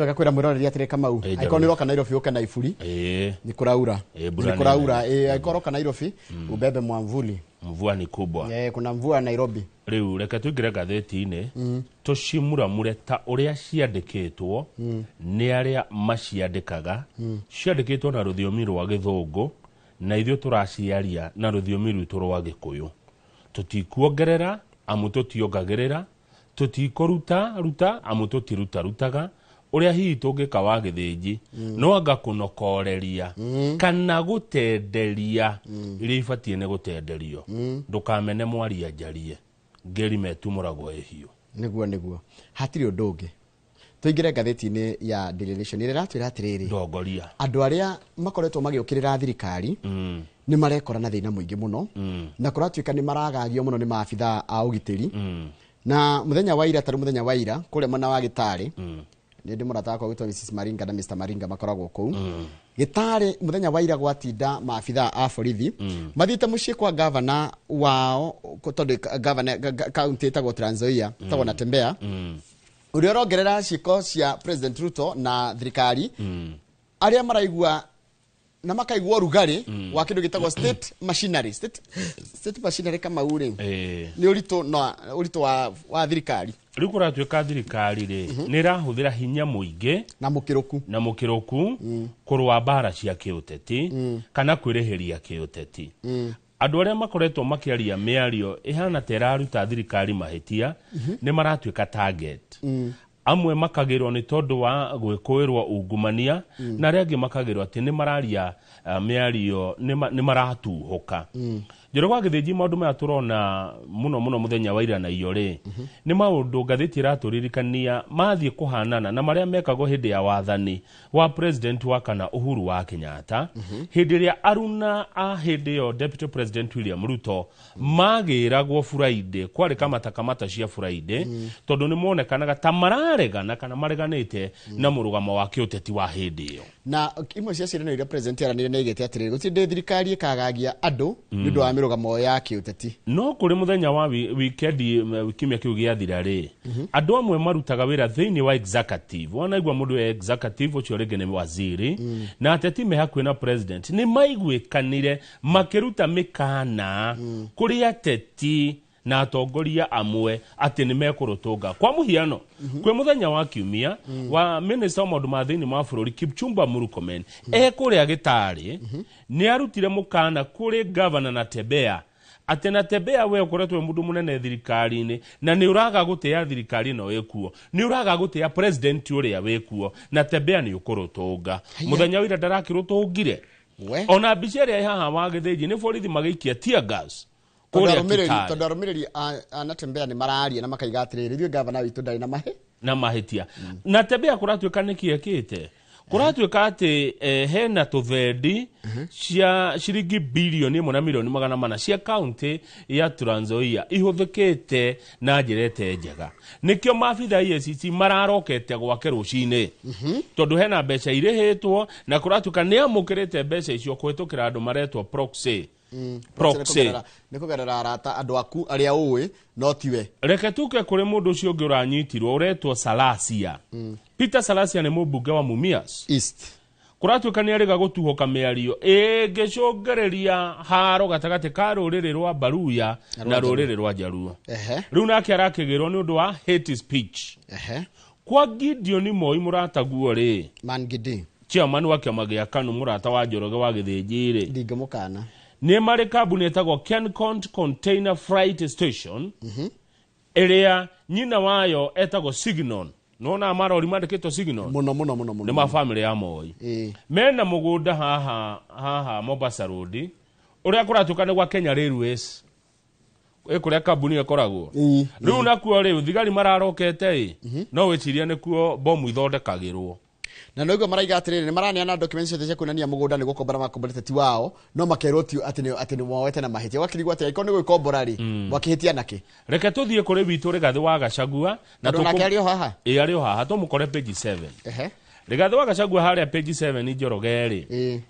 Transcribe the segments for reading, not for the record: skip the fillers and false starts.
Nĩ wega kwĩra mwĩroreri atĩrĩ, Kamau, Ĩ, angĩkorwo nĩ ũroka Nairobi ũke na iburi. Nĩ kũraura. Ĩ, mbura nĩ kũraura. nĩ Ĩ, angĩkorwo ũroka Nairobi ubebe mwamvuli. Mvua ni kubwa. Kuna mvua Nairobi. Rĩu reke tũingĩre ngathĩti-inĩ, tũcimuramure ta ũrĩa ciandĩkĩtwo nĩ arĩa maciandĩkaga. Ciandĩkĩtwo na rũthiomi rwa Gĩthũngũ na ithuĩ tũraciaria na rũthiomi rwitũ rwa Gĩkũyũ. Tũtikuongerera amu tũtiongagĩrĩra, tũtikũruta ruta amu tũtirutarutaga. Ũrĩa hihi tũngĩka wa Gĩthĩnji no anga kũnokoreria kana gũtenderia iria ibatiĩ nĩ gũtenderio. Ndũkamene mwaria njarie ngeri metumũragwo ĩhiũ. Nĩguo hatirĩ ũndũ ũngĩ. Tũingĩre ngathĩti-inĩ ya Daily Nation ĩrĩa ĩratwĩra atĩrĩrĩ, ndongoria, andũ arĩa makoretwo magĩũkĩrĩra thirikari nĩ marekora na thĩna mũingĩ mũno, na kũratuĩka nĩ maragagio mũno nĩ maabithaa a ũgitĩri. Na mũthenya wa ira, tarĩ mũthenya wa ira, kũrĩa mwena wa Gĩtarĩ, nĩ ndĩ mũrata wakwa gwĩtwo Mrs Maringa na Mr Maringa makoragwo kũu Gĩtarĩ. Mũthenya wa ira gwatinda maabithaa a borithi mathiĩte mũciĩ kwa gavana wao, tondũ gavana kaunti ĩtagwo Trans Nzoia, ĩtagwo Natembeya, ũrĩa ũrongerera ciĩko cia President Ruto na thirikari, arĩa maraigua na makaigua ũrugarĩ wa kĩndũ gĩtagwo state machinery. State machinery, Kamau rĩ, nĩ ũritũ na ũritũ wa thirikari. Rĩu kũratuĩka thirikari rĩ nĩ ĩrahũthĩra hinya mũingĩ na mũkĩrũku. Na mũkĩrũku kũrũa mbara cia kĩũteti kana kwĩrĩhĩria kĩũteti. Andũ arĩa makoretwo makĩaria mĩario ĩhana ta ĩraruta thirikari mahĩtia nĩ maratuĩka target. Amwe makagĩrwo nĩ tondũ wa gwĩkũĩrwo ungumania, na arĩa angĩ makagĩrwo atĩ nĩ mararia mĩario nĩ maratuhũka. Njoroge wa Gĩthĩnji, maũndũ maya tũrona mũno mũno mũthenya wa ira na iyo rĩ, nĩ maũndũ ngathĩti ĩratũririkania mathiĩ kũhanana na marĩa mekagwo hĩndĩ ya wathani wa president wa kana, Uhuru wa Kenyatta, hĩndĩ ĩrĩa aruna a hĩndĩ ĩyo Deputy President William Ruto magĩragwo Friday, kwarĩ kamata kamata cia Friday, tondũ nĩ monekanaga ta mararegana kana mareganĩte na mũrũgamo wa kĩũteti wa hĩndĩ ĩyo. Na imwe cia ciĩranĩro iria president aranire nĩ aigĩte atĩrĩrĩ, gũtirĩ ndĩ thirikari ĩkagagia andũ nĩ ũndũ wa mĩrũgamo ya kĩũteti. No kũrĩ mũthenya wa wikendi, kiumia kĩu gĩathira rĩ, andũ amwe marutaga wĩra thĩinĩ wa executive, wanaigua mũndũ e executive ũcio rĩngĩ nĩ waziri, na ateti me hakuhĩ na president, nĩ maiguĩkanire makĩruta mĩkana kũrĩ ateti na atongoria amwe atĩ nĩ mekũrũtũnga. Kwa mũhiano, kwĩ mũthenya wa kiumia wa minister wa maũndũ ma thĩinĩ ma bũrũri Kipchumba Murkomen e kũrĩa Gĩtarĩ, nĩ arutire mũkana kũrĩ governor Natembeya atĩ, Natembeya, we ũkoretwo wĩ mũndũ mũnene thirikari-inĩ na nĩ ũraga gũtĩa thirikari ĩno ĩkuo, nĩ ũraga gũtĩa president ũrĩa wĩkuo, Natembeya, nĩ ũkũrũtũnga. Mũthenya wa ira ndarakĩrũtũngire. We. Ona mbica ĩrĩa ĩ haha wa Gĩthĩnji nĩ borithi magĩikia tear gas tondũ kũrĩa arũmĩrĩri Kitale. Tondũ arũmĩrĩri a Natembeya nĩ mararia na makaiga atĩrĩrĩ, ithuĩ gavana witũ ndarĩ na mahĩ na mahĩtia. Natembeya kũratuĩka nĩkĩ ekĩte? Kũratuĩka atĩ hena tũthendi cia ciringi bilioni 1 na milioni 400 cia kaunti ya Trans Nzoia ihũthĩkĩte na njĩra ĩte njega. Nĩkĩo maabitha EACC mararokete gwake rũcinĩ, tondũ hena mbeca irĩhĩtwo na kũratuĩka nĩ amũkĩrĩte mbeca icio kũhĩtũkĩra andũ maretwo proxy. Proxy. Nĩ kũgerera arata, andũ aku arĩa ũĩ, no tiwe. Reke tuke kũrĩ mũndũ ũcio ũngĩ ũranyitirwo ũretwo Salasia. Peter Salasia nĩ mũmbunge wa Mumias East. Kũratuĩka nĩ arĩga gũtuhũka mĩario ĩngĩcũngĩrĩria haro gatagatĩ ka rũrĩrĩ rwa Baruya na rũrĩrĩ rwa Jaruo. Rĩu nake arakĩgĩrwo nĩ ũndũ wa hate speech. Kwa Gideon Moi, mũrataguo rĩ, Man Gidi. Chairman wa kĩama gĩa KANU, mũrata wa Njoroge wa Gĩthĩnji rĩ, Ndingĩmũkana. Nĩ marĩ kambuni ĩtagwo Kencont Container Freight Station, ĩrĩa nyina wayo etagwo Signon. Nona marori mandĩkĩtwo Signon. Mũno mũno mũno mũno. Nĩ ma family ya Moi. Mena mũgũnda haha Mombasa Road, ũrĩa kũratuĩka nĩ gwa Kenya Railways, ĩ kũrĩa kambuni ĩyo ĩkoragwo. Rĩu nakuo rĩu thigari mararokete ĩ, no wĩcirie nĩkuo bomu ithondekagĩrwo. Na noiguo maraiga atĩrĩrĩ, nĩ maraneana documents ciothe cia kuonania mũgũnda nĩ gũkombora makomborete ti wao, no makerwo ti atĩ nĩ moete na mahĩtia. Gwakĩrigwo atĩ angĩkorwo nĩ gwĩkombora rĩ, mwakĩhĩtia nakĩ? Reke tũthiĩ kũrĩ witũ Rĩgathĩ wa Gachagua na Tondũ nake arĩ o haha. Ĩ, arĩ o haha, tũmũkore page 7. Rĩgathĩ wa Gachagua harĩa page 7, Njoroge rĩ,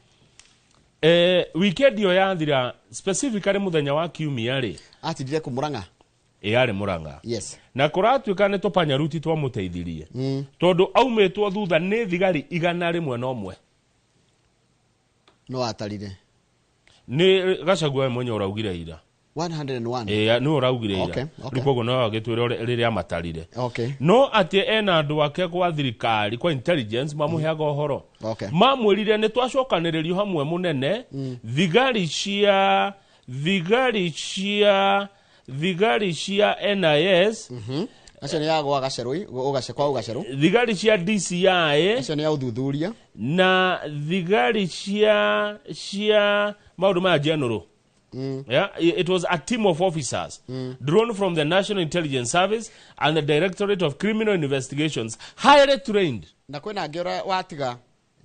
weekend ĩyo yathira, specifically mũthenya wa kiumia rĩ, Atindire kũmũrang'a. Ĩ, arĩ Mũrang'a. Yes. Na kũratuĩka nĩ tũpanyaruti twamũteithirie, tondũ aumĩtwo thutha nĩ thigari 101. No atarire. Nĩ Gachagua we mwenye ũraugire ira. 101. Ĩ, nĩ ũraugire ira. Okay. Rĩu koguo no agĩtwĩra rĩrĩa matarire. No atĩ ena andũ ake kwa thirikari, kwa intelligence, mamũheaga ũhoro. Mamwĩrire nĩ twacokanĩrĩrio hamwe mũnene, thigari cia NIS. Acio nĩ ya gwa Gacerũ, ũgace kwa Ũgacerũ. Thigari cia DCI. Acio nĩ ya ũthuthuria. Na thigari cia maũndũ maya general. Yeah, it was a team of officers drawn from the National Intelligence Service and the Directorate of Criminal Investigations, highly trained. Na kwĩna angĩ ũrĩa watiga,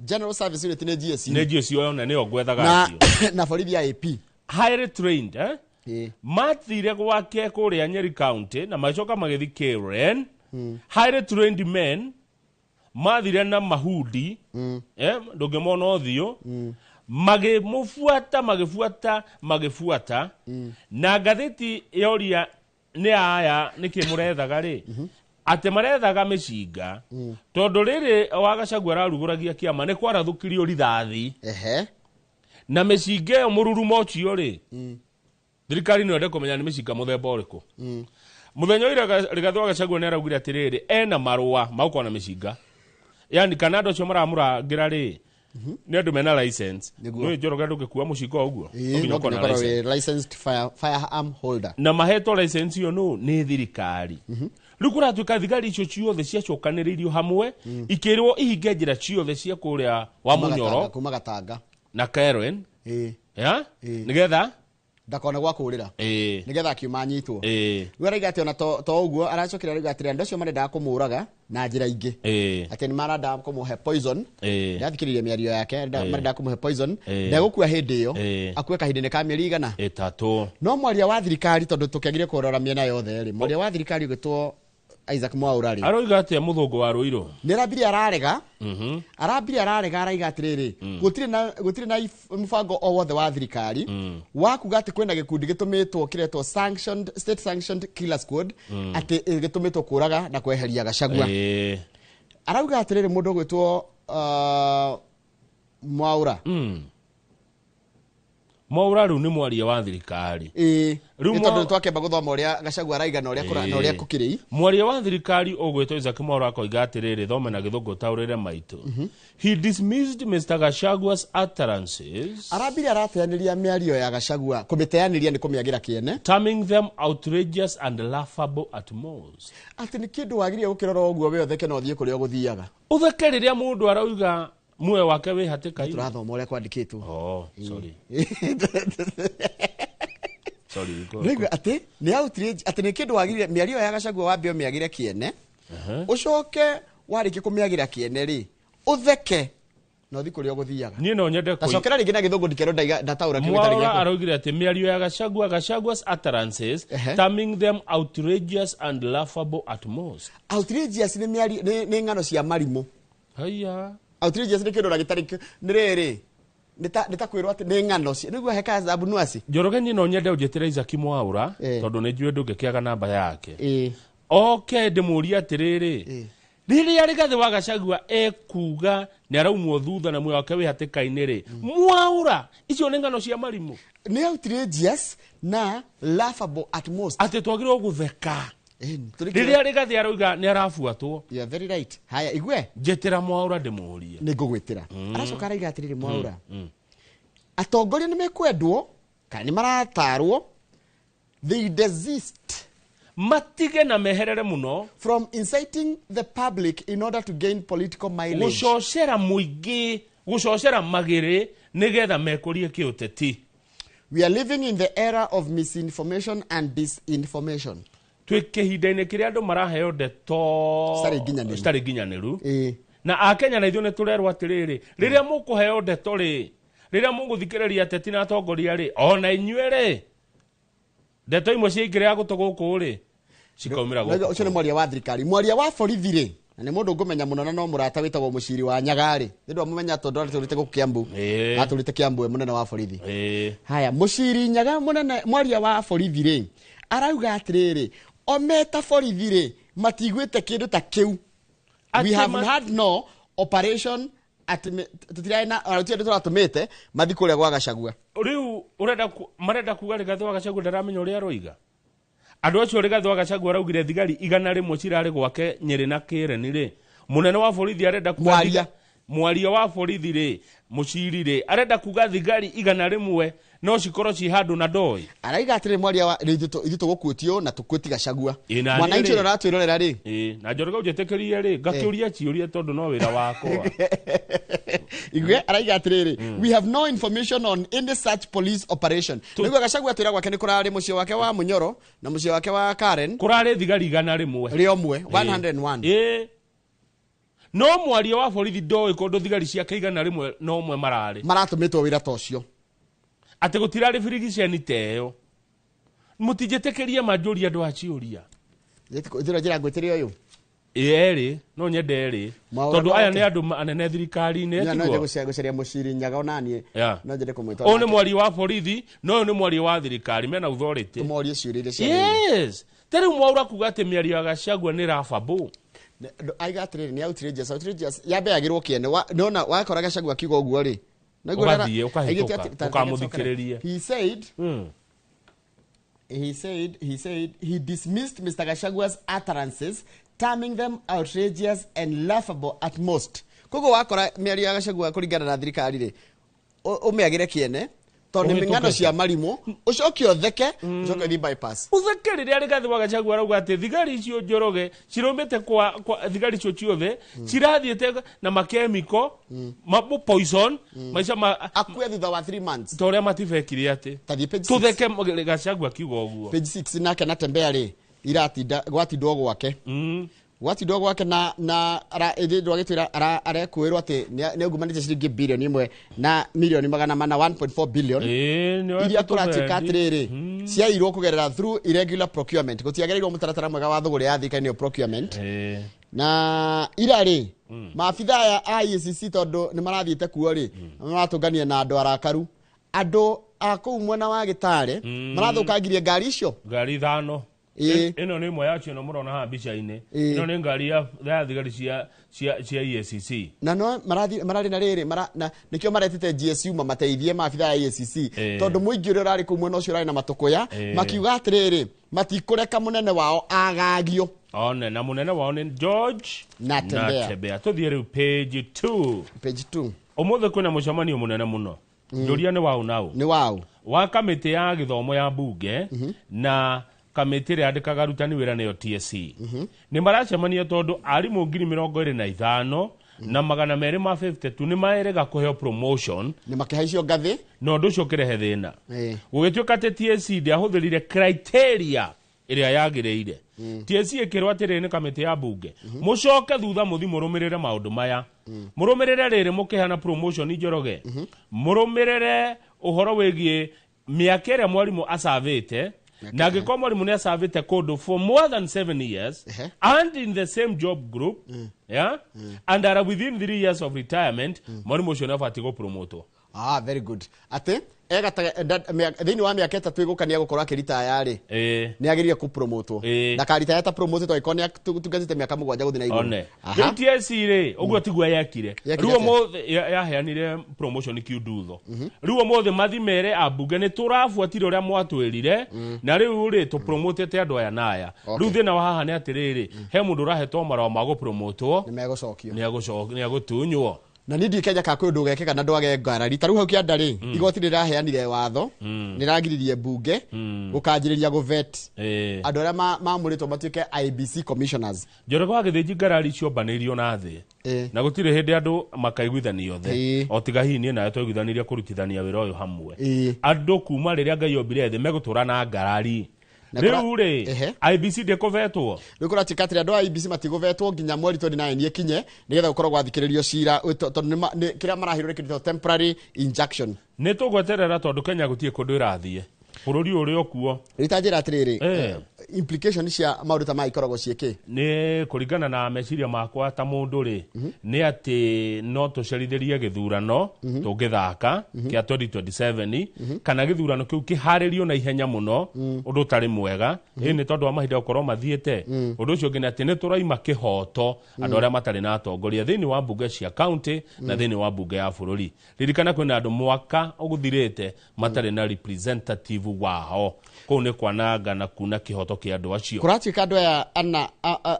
General Service Unit, nĩ GSU. Nĩ GSU yona nĩyo ngwethaga. Na Acio na borithi ya AP. Highly trained, eh? Ĩ. Mathire gwake kũrĩa Nyeri County na magĩcoka magĩthi Karen. Highly trained men mathire na mahudi, eh, ndũngĩmona ũthiũ, magĩmũbuata, magĩbuata, magĩbuata. Na ngathĩti yoria nĩ aya nĩkĩ mũrethaga rĩ, atĩ marethaga mĩcinga, tondũ rĩrĩ wa Gachagua ararugũragia kĩama nĩ kwarathũkirio rithathi. Na mĩcinga ĩyo, mũrurumo ũcio rĩ, thirikari no ende kũmenya nĩ mĩcinga mũthemba ũrĩkũ. Mũthenya ũyũ Rigathĩ wa Gachagua nĩ araugire atĩrĩrĩ, ena marũa magũkorwo na mĩcinga, yani kana andũ acio maramũrangĩra rĩ, nĩ andũ mena license. Nĩguo. Nĩ Njoroge ndũngĩkua mũcinga o ũguo. Ĩ, No nginya no ũkorwo nginya na ũkorwo license. wĩ licensed firearm holder. Na mahetwo license ĩyo nũ? Nĩ thirikari. Rĩu kũratuĩka thigari icio ciothe ciacokanĩrĩirio hamwe, ikĩrwo ihinge njĩra ciothe cia kũrĩa wa Kuma Gatanga, Mũnyoro kuma Gatanga. Na Karen. Ĩ. Ya. Ĩ. Nĩgetha ndakone gwa kũrĩra. Nĩgetha akiuma anyitwo. Rĩu araiga atĩ ona to ũguo, aracokire arauga atĩrĩ, andũ acio marendaga kũmũraga na njĩra ingĩ, atĩ nĩ marendaga kũmũhe poison. Ndathikĩrĩria mĩario yake, marendaga kũmũhe poison. Ndegũkua hĩndĩ ĩyo. Akue kahinda-inĩ ka mĩeri igana 3. No mwaria wa thirikari, tondũ tũkĩagire kũrora mĩena yothe rĩ, mwaria wa thirikari ũgĩtwo Isaac Mwaura rĩ, Aroiga atĩa mũthũngũ wa rũirũ? Nĩ arambire ararega, arambire ararega, araiga atĩrĩrĩ, gũtirĩ na mũbango o wothe wa thirikari wa kuga atĩ kwĩna gĩkundi gĩtũmĩtwo kĩretwo sanctioned, state sanctioned killer squad, atĩ gĩtũmĩtwo kũraga na kweheria Gachagua. Arauga atĩrĩrĩ, mũndũ ũgwĩtwo Mwaura. Mwaura rĩu nĩ mwaria wa thirikari. Ĩĩ. Rĩu Nĩ tondũ nĩ twakĩamba gũthoma ũrĩa Gachagua araiga na ũrĩa na ũrĩa kũkĩrĩ. Mwaria wa thirikari ũgwĩtwo Isaac Mwaura akoiga atĩrĩrĩ, thome na gĩthũngũ taũrĩre maitũ. He dismissed Mr. Gachagua's utterances, Arambire arateanĩria mĩario ya Gachagua, kũmĩteanĩria nĩ kũmĩagĩra kĩene, terming them outrageous and laughable at most. Atĩ nĩ kĩndũ wagĩrĩire gũkĩrora ũguo we ũtheke na ũthiĩ kũrĩa ũgũthiaga. Ũtheke rĩrĩa mũndũ arauga muoyo wake wĩ hatĩka-inĩ. Tũrathoma ũrĩa kwandĩkĩtwo. Oh, sorry. Sorry. Rĩu atĩ nĩ outrage, atĩ nĩ kĩndũ wagĩrĩire mĩario ya Gachagua wambe ũmĩagĩre kĩene, ũcoke warĩkia kũmĩagĩra kĩene rĩ, ũtheke na ũthiĩ kũrĩa ũgũthiaga. Niĩ no nyende Tacokera rĩngĩ na gĩthũngũ, ndikerwo ndataũra kiugo gĩtarĩ Mwaura gĩakwa. araugire atĩ mĩario ya Gachagua, Gachagua's utterances, terming them outrageous and laughable at most. Outrageous nĩ mĩario, nĩ ng'ano cia marimũ. Haya. Outrageous nĩ kĩndũ na gĩtarĩ nĩ rĩrĩ, nĩ ta kwĩrwo atĩ nĩ ng'ano cia nĩguo heka Abunuasi. Njoroge, niĩ no nyende ũnjĩtĩre Isaac Mwaura, tondũ nĩ njũĩ ndũngĩkĩaga namba yake. Oke ndĩmũrie atĩrĩrĩ, rĩrĩa Rigathĩ wa Gachagua ekuga nĩ araumwo thutha na muoyo wake wĩ hatĩka-inĩ rĩ, Mwaura, icio nĩ ng'ano cia marimũ? Nĩ outrageous na laughable at most. Atĩ twagĩrĩirwo gũtheka Rĩrĩa rĩrĩa Rigathĩ arauga nĩ arabuatwo? You are very right. Haya, igue. Njĩtĩra Mwaura ndĩmũrie. Nĩ ngũgwĩtĩra. Aracoka araiga atĩrĩrĩ, Mwaura, atongoria nĩ mekwendwo kana nĩ maratarwo, they desist matige na meherere mũno from inciting the public in order to gain political mileage. Gũcocera mũingĩ, gũcocera magĩrĩ nĩgetha mekũrie kĩũteti. We are living in the era of misinformation and disinformation. Twĩ kĩhinda-inĩ kĩrĩa andũ maraheo ndeto citarĩ nginyanĩru. Citarĩ nginyanĩru. Na akenya na ithuĩ nĩ tũrerwo atĩrĩrĩ, rĩrĩa mũkũheo ndeto rĩ, rĩrĩa mũgũthikĩrĩria ateti na atongoria rĩ, ona inyuĩ rĩ, ndeto imwe ciaingĩrĩra gũtũ gũkũ rĩ, cikaumĩra Na ũcio nĩ gũkũ. Mwaria wa thirikari. Mwaria wa borithi rĩ, na nĩ mũndũ ngũmenya mũno na no mũrata, wĩtagwo Mũciri wa Nyagarĩ, nĩ ndwamũmenya tondũ atũrĩte gũkũ Kiambu. Atũrĩte Kiambu e mũnene wa borithi. Haya, Mũciri Nyaga, mũnene mwaria wa borithi rĩ, Arauga atĩrĩrĩ, o meta borithi rĩ, matiguĩte kĩndũ ta kĩu. We Atĩ have had no operation atĩ tũtirarĩ na ona gũtirĩ andũ tũratũmĩte mathi kũrĩa gwa Gachagua. Rĩu ũrenda marenda kuga Rigathĩ wa Gachagua ndaramenya ũrĩa aroiga. Andũ acio Rigathĩ wa Gachagua araugire thigari 100 cirarĩ gwake Nyĩrĩ na Kĩreni rĩ, mũnene wa borithi arenda kuga Mwaria. Mwaria wa borithi rĩ, mũciri rĩ, arenda kuga thigari 100 no cikorwo ci handũ na ndoĩ. Araiga atĩrĩ mwaria wa rĩ, ithuĩ tũgũkuĩtio na tũkuĩti Gachagua. Ĩ, na niĩ Mwananchi rĩ. ũrĩa ũratwĩrorera rĩ. Ĩ, na Njoroge ũnjĩtĩkĩrie rĩ, ngakĩũria ciũria tondũ no wĩra wakwa. Igwe araiga atĩrĩrĩ, we have no information on any such police operation. Nĩguo Gachagua atwĩra gwake nĩ kũrarĩ mũciĩ wake wa Munyoro na mũciĩ wake wa Karen Kũrarĩ thigari 100. rĩomwe 101. Ĩ. No mwaria wa borithi ndoĩ kũndũ thigari ciake 101 mararĩ. Maratũmĩtwo wĩra ta ũcio. Atĩ gũtirarĩ birigiceni ta ĩyo. Mũtinjĩtĩkĩrie manjũria andũ a ciũria. Njĩra njĩra ngwĩtĩre ũyũ. Ĩ erĩ, no nyende erĩ. Mwaũra Tondũ aya no nĩ andũ anene thirikari-inĩ, No tiguo? nyende gũcaria mũciri nyaga onaniĩ. Yeah. No nyende kũmwĩta. Ũyũ nĩ mwaria wa borithi, na ũyũ nĩ mwaria wa thirikari, mena authority. Tũmorie ciũria iria ciagĩrĩire. Yes. Ta rĩu Mwaura kuga atĩ mĩario ya Gachagua nĩ rababũ. Aiga atĩrĩrĩ, nĩ outrageous, outrageous yambeagĩrwo kĩene. Nona wakora Gachagua akiuga ũguo rĩ. Naiguo Ũgathiĩ, ũkahĩtũka, aigĩte atĩ- ũkamũthikĩrĩria. He said, he said he dismissed Mr. Gachagua's utterances, terming them outrageous and laughable at most. Koguo wakora mĩario ya Gachagua kũringana na thirikari rĩ, ũmĩagĩre kĩene tondũ nĩ Ũhĩtũke. ng'ano cia marimũ, ũcoke ũtheke, ũcoke ũthiĩ bypass. Utheke rĩrĩa Rigathĩ wa Gachagua arauga atĩ thigari icio Njoroge cirumĩte kwa thigari icio ciothe cirathiĩte na makemiko ma poison maica ma Akue thutha wa 3 months. ta ũrĩa matibekire atĩ Tathiĩ page 6. tũtheke Gachagua akiuga ũguo. Page 6 nake Natembeya rĩ, iratinda gwatindwo gwake. Gwatindwo gwake na ĩthĩ ndwagĩtwĩra arekwĩrwo atĩ nĩ augumanĩtie ciringi bilioni 1 na milioni 400, 1.4 billion. Ĩĩ, nĩ Iria oete kũratuĩka tũbendi. atĩrĩrĩ, ciairwo kũgerera through irregular procurement, gũtiagĩrĩirwo mũtaratara mwega wa thũgũrĩ ya thirikari nĩyo procurement. Na ira rĩ, maabitha aya a EACC tondũ nĩ marathiĩte kuo rĩ, maratũngania na andũ arakaru, andũ a kũu mwena wa Gĩtare marathũkangirie ngari icio. Ngari 5. Ĩĩ. Ĩno nĩ ĩmwe yacio ĩno mũrona haha mbica-inĩ. Ĩĩ. Ĩno nĩ ngari ya thigari cia EACC. Na no marathi mararĩ na rĩrĩ mara, na nĩkĩo maretete GSU mamateithie maabitha ya EACC, tondũ mũingĩ ũrĩa ũrarĩ kũu mwena ũcio ũrarĩ na matũkũya, makiuga atĩrĩrĩ, matikũreka mũnene wao agagio. One na mũnene wao nĩ George Natembeya. Natembeya. Tũthiĩ rĩu page 2. Page 2. Ũmũthĩ kwĩna mũcemanio mũnene mũno. Njũria nĩ waũ naũ? Nĩ waũ? Wa kamĩtĩ ya gĩthomo ya mbunge na kamĩtĩ ĩrĩa yandĩkaga arutani wĩra nĩyo TSC. Nĩ maracemania tondũ arimũ 25,252 nĩ marega kũheo promotion. Nĩ makĩhaicio ngathĩ. Na ũndũ ũcio ũkĩrehe thĩna. Gũgĩtuĩka atĩ TSC ndĩahũthĩrire criteria ĩrĩa yagĩrĩire. TSC ĩkĩrwo atĩrĩrĩ nĩ kamĩtĩ ya mbunge, mũcoke thutha mũthi mũrũmĩrĩre maũndũ maya, mũrũmĩrĩre rĩrĩ mũkĩheana promotion Njoroge, mũrũmĩrĩre ũhoro wĩgiĩ mĩaka ĩrĩa mwarimũ acavĩte, na angĩkorwo mwarimũ nĩ acavĩte kũndũ for more than 7 years and in the same job group, yeah, and are within 3 years of retirement, mwarimũ ũcio nĩ abatiĩ gũpromotwo. Ah, very good. Atĩ thĩinĩ wa mĩaka 3 ĩgũka nĩ egũkorwo akĩritaya rĩ, nĩ agĩrĩire kũpromotwo. Ndakaritaya ta promoted angĩkorwo nĩ atungatĩte mĩaka 7 gũthiĩ na igũrũ. One. Rĩu TSC rĩ, ũguo tiguo yekire. Yekire Rĩu atĩa? ũmũthĩ yaheanire promotion kiundutho. Rĩu ũmũthĩ mathi mere ambunge nĩ tũrabuatire ũrĩa mwatwĩrire, na rĩu rĩ tũpromotete andũ aya na aya. Rĩu thĩna wa haha nĩ atĩrĩrĩ, he mũndũ ũrahetwo marũa ma gũpromotwo, Nĩ megũcokio. Nĩ egũtunywo. Na niĩ ndiũĩ Kenya kana kwĩ ũndũ ũgekĩka na ndwage ngarari. Ta rĩu hau kĩanda rĩ, igoti rĩraheanire watho, rĩragiririe mbunge gũkanjĩrĩria gũvet andũ arĩa mamũrĩtwo matuĩke IEBC commissioners. Njoroge wa Gĩthĩnji, ngarari ciombanĩirio na thĩ na gũtirĩ hĩndĩ andũ makaiguithanio othe, o tiga hihi niĩ nawe twaiguithanirie kũrutithania wĩra ũyũ hamwe. Andũ kuma rĩrĩa Ngai ombire thĩ megũtũra na ngarari. Na Rĩu rĩ, IEBC ndĩkũvetwo. Rĩu kũratuĩka atĩrĩ, andũ a IEBC matigũvetwo nginya mweri 29 ĩkinye, nĩgetha gũkorwo gwathikĩrĩrio cira, tondũ kĩrĩa marahĩrwo nĩ kĩndũ temporary injunction. Nĩ tũgweterera tondũ Kenya gũtirĩ kũndũ ĩrathiĩ, bũrũri ũrĩ o kuo. Rĩu ta njĩra atĩrĩrĩ, Implication cia maũndũ ta maya ikoragwo ciĩkĩ? Nĩ kũringana na meciria makwa ta mũndũ rĩ, nĩ atĩ no tũcerithĩrie gĩthurano tũngĩthaka kĩa 2027, kana gĩthurano kĩu kĩharĩrio na ihenya mũno, ũndũ ũtarĩ mwega. Ĩ nĩ tondũ wa mahinda gũkorwo mathiĩte. Ũndũ ũcio ũngĩ nĩ atĩ nĩ tũraima kĩhoto andũ arĩa matarĩ na atongoria thĩinĩ wa mbunge cia county na thĩinĩ wa mbunge ya bũrũri. Ririkana kwĩna andũ mwaka ũgũthirĩte matarĩ na representative wao. Kũu nĩ kwananga na kuna kĩhoto kĩa andũ acio. Kũratuĩka andũ aya ana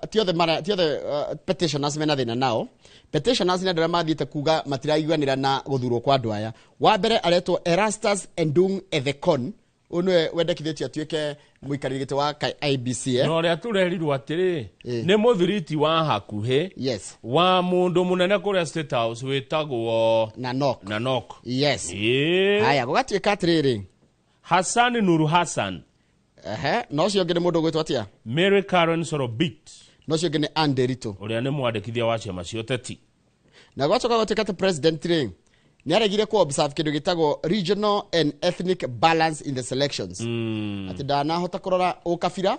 ti othe mara ti othe petitioners mena thĩna nao. Petitioners nĩ andũ arĩa mathiĩte kuga matiraiguanĩra na gũthurwo kwa andũ aya. Wa mbere aretwo Erastus Endung Ethekon. Ũyũ nĩwe wendekithĩtio atuĩke mũikarĩri gĩtĩ wa IEBC, eh? Na ũrĩa tũrerirwo atĩrĩ, Ĩ. nĩ mũthiriti wa hakuhĩ wa mũndũ mũnene kũrĩa State House wĩtagwo Nanok. Nanok. Yes. Ĩ. Haya, gũgatuĩka atĩrĩrĩ, Hassan Nuru Hassan. Ehe, na ũcio ũngĩ nĩ mũndũ ũgwĩtwo atĩa? Mary Karen Sorobit. Na ũcio ũngĩ nĩ Anne Nderitu, ũrĩa nĩ mwandĩkithia wa ciama cia ũteti. Na gwacoka gwatuĩka atĩ president rĩ nĩ aregire kũ observe kĩndũ gĩtagwo regional and ethnic balance in the selections, atĩ ndanahota kũrora ũkabira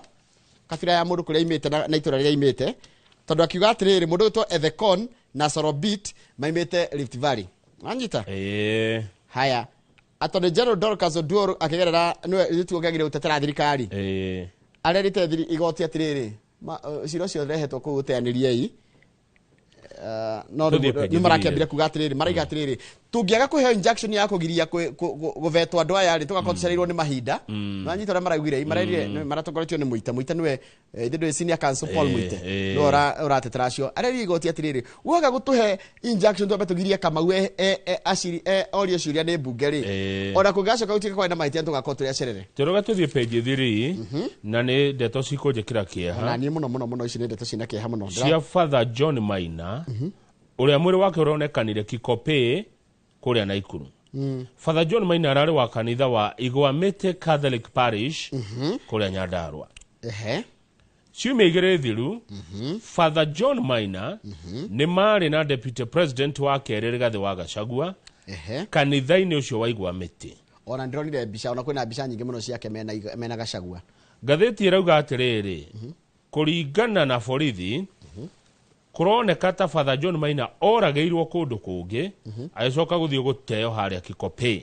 kabira ya mũndũ kũrĩa imĩte na itũra rĩrĩa imĩte, tondũ akiuga atĩrĩrĩ, mũndũ ũgwĩtwo Ethekon na Sorobit maimĩte Rift Valley. Wanyita? Ĩ. Haya, Attorney General Dorcas Oduor akĩgerera nĩwe gĩtuo kĩagĩrĩire gũtetera thirikari, arerĩte igoti atĩrĩrĩ, cira ũcio ũrehetwo kũu ũteanĩriei. No Tũthiĩ page nĩ marakĩambire three. kuga atĩrĩrĩ, maraiga atĩrĩrĩ, tũngĩaga kũheo injunction ya kũgiria gũvetwo andũ aya rĩ, tũgakorwo tũcereirwo nĩ mahinda. Nĩwanyita ũrĩa maraugire? Marerire maratongoretio nĩ Mũita. Mũita nĩwe ithe ndũĩ senior counsel Paul Mũite, nĩwe ũratetera acio. Arerire igoti atĩrĩrĩ, waga gũtũhe injunction twambe tũgirie Kamau aciri orio ciũria nĩ mbunge rĩ, ona kũngĩgacoka gũtuĩke kwarĩ na mahĩtia, tũgakorwo tũrĩ acerere. Njoroge, tũthiĩ page 3, na nĩ ndeto cikũnjĩkĩra kĩeha. Ona niĩ mũno mũno mũno, ici nĩ ndeto ciĩna kĩeha mũno. Cia Father John Maina, ũrĩa mwĩrĩ wake ũronekanire Kikopey kũrĩa Naikuru. Father John Maina ararĩ wa kanitha wa Igwamĩtĩ Catholic Parish kũrĩa Nyandarua. Ciumia 2 thiru, Father John Maina nĩ marĩ na deputy president wa kerĩ Rigathĩ wa Gachagua kanitha-inĩ ũcio wa Igwamĩtĩ. Ona ndĩronire mbica, ona kwĩna mbica nyingĩ mũno ciake mena Gachagua. Ngathĩti ĩrauga atĩrĩrĩ, kũringana na borithi, kũroneka ta Father John Maina oragĩirwo kũndũ kũngĩ, agĩcoka gũthiĩ gũteo harĩa Kikopey.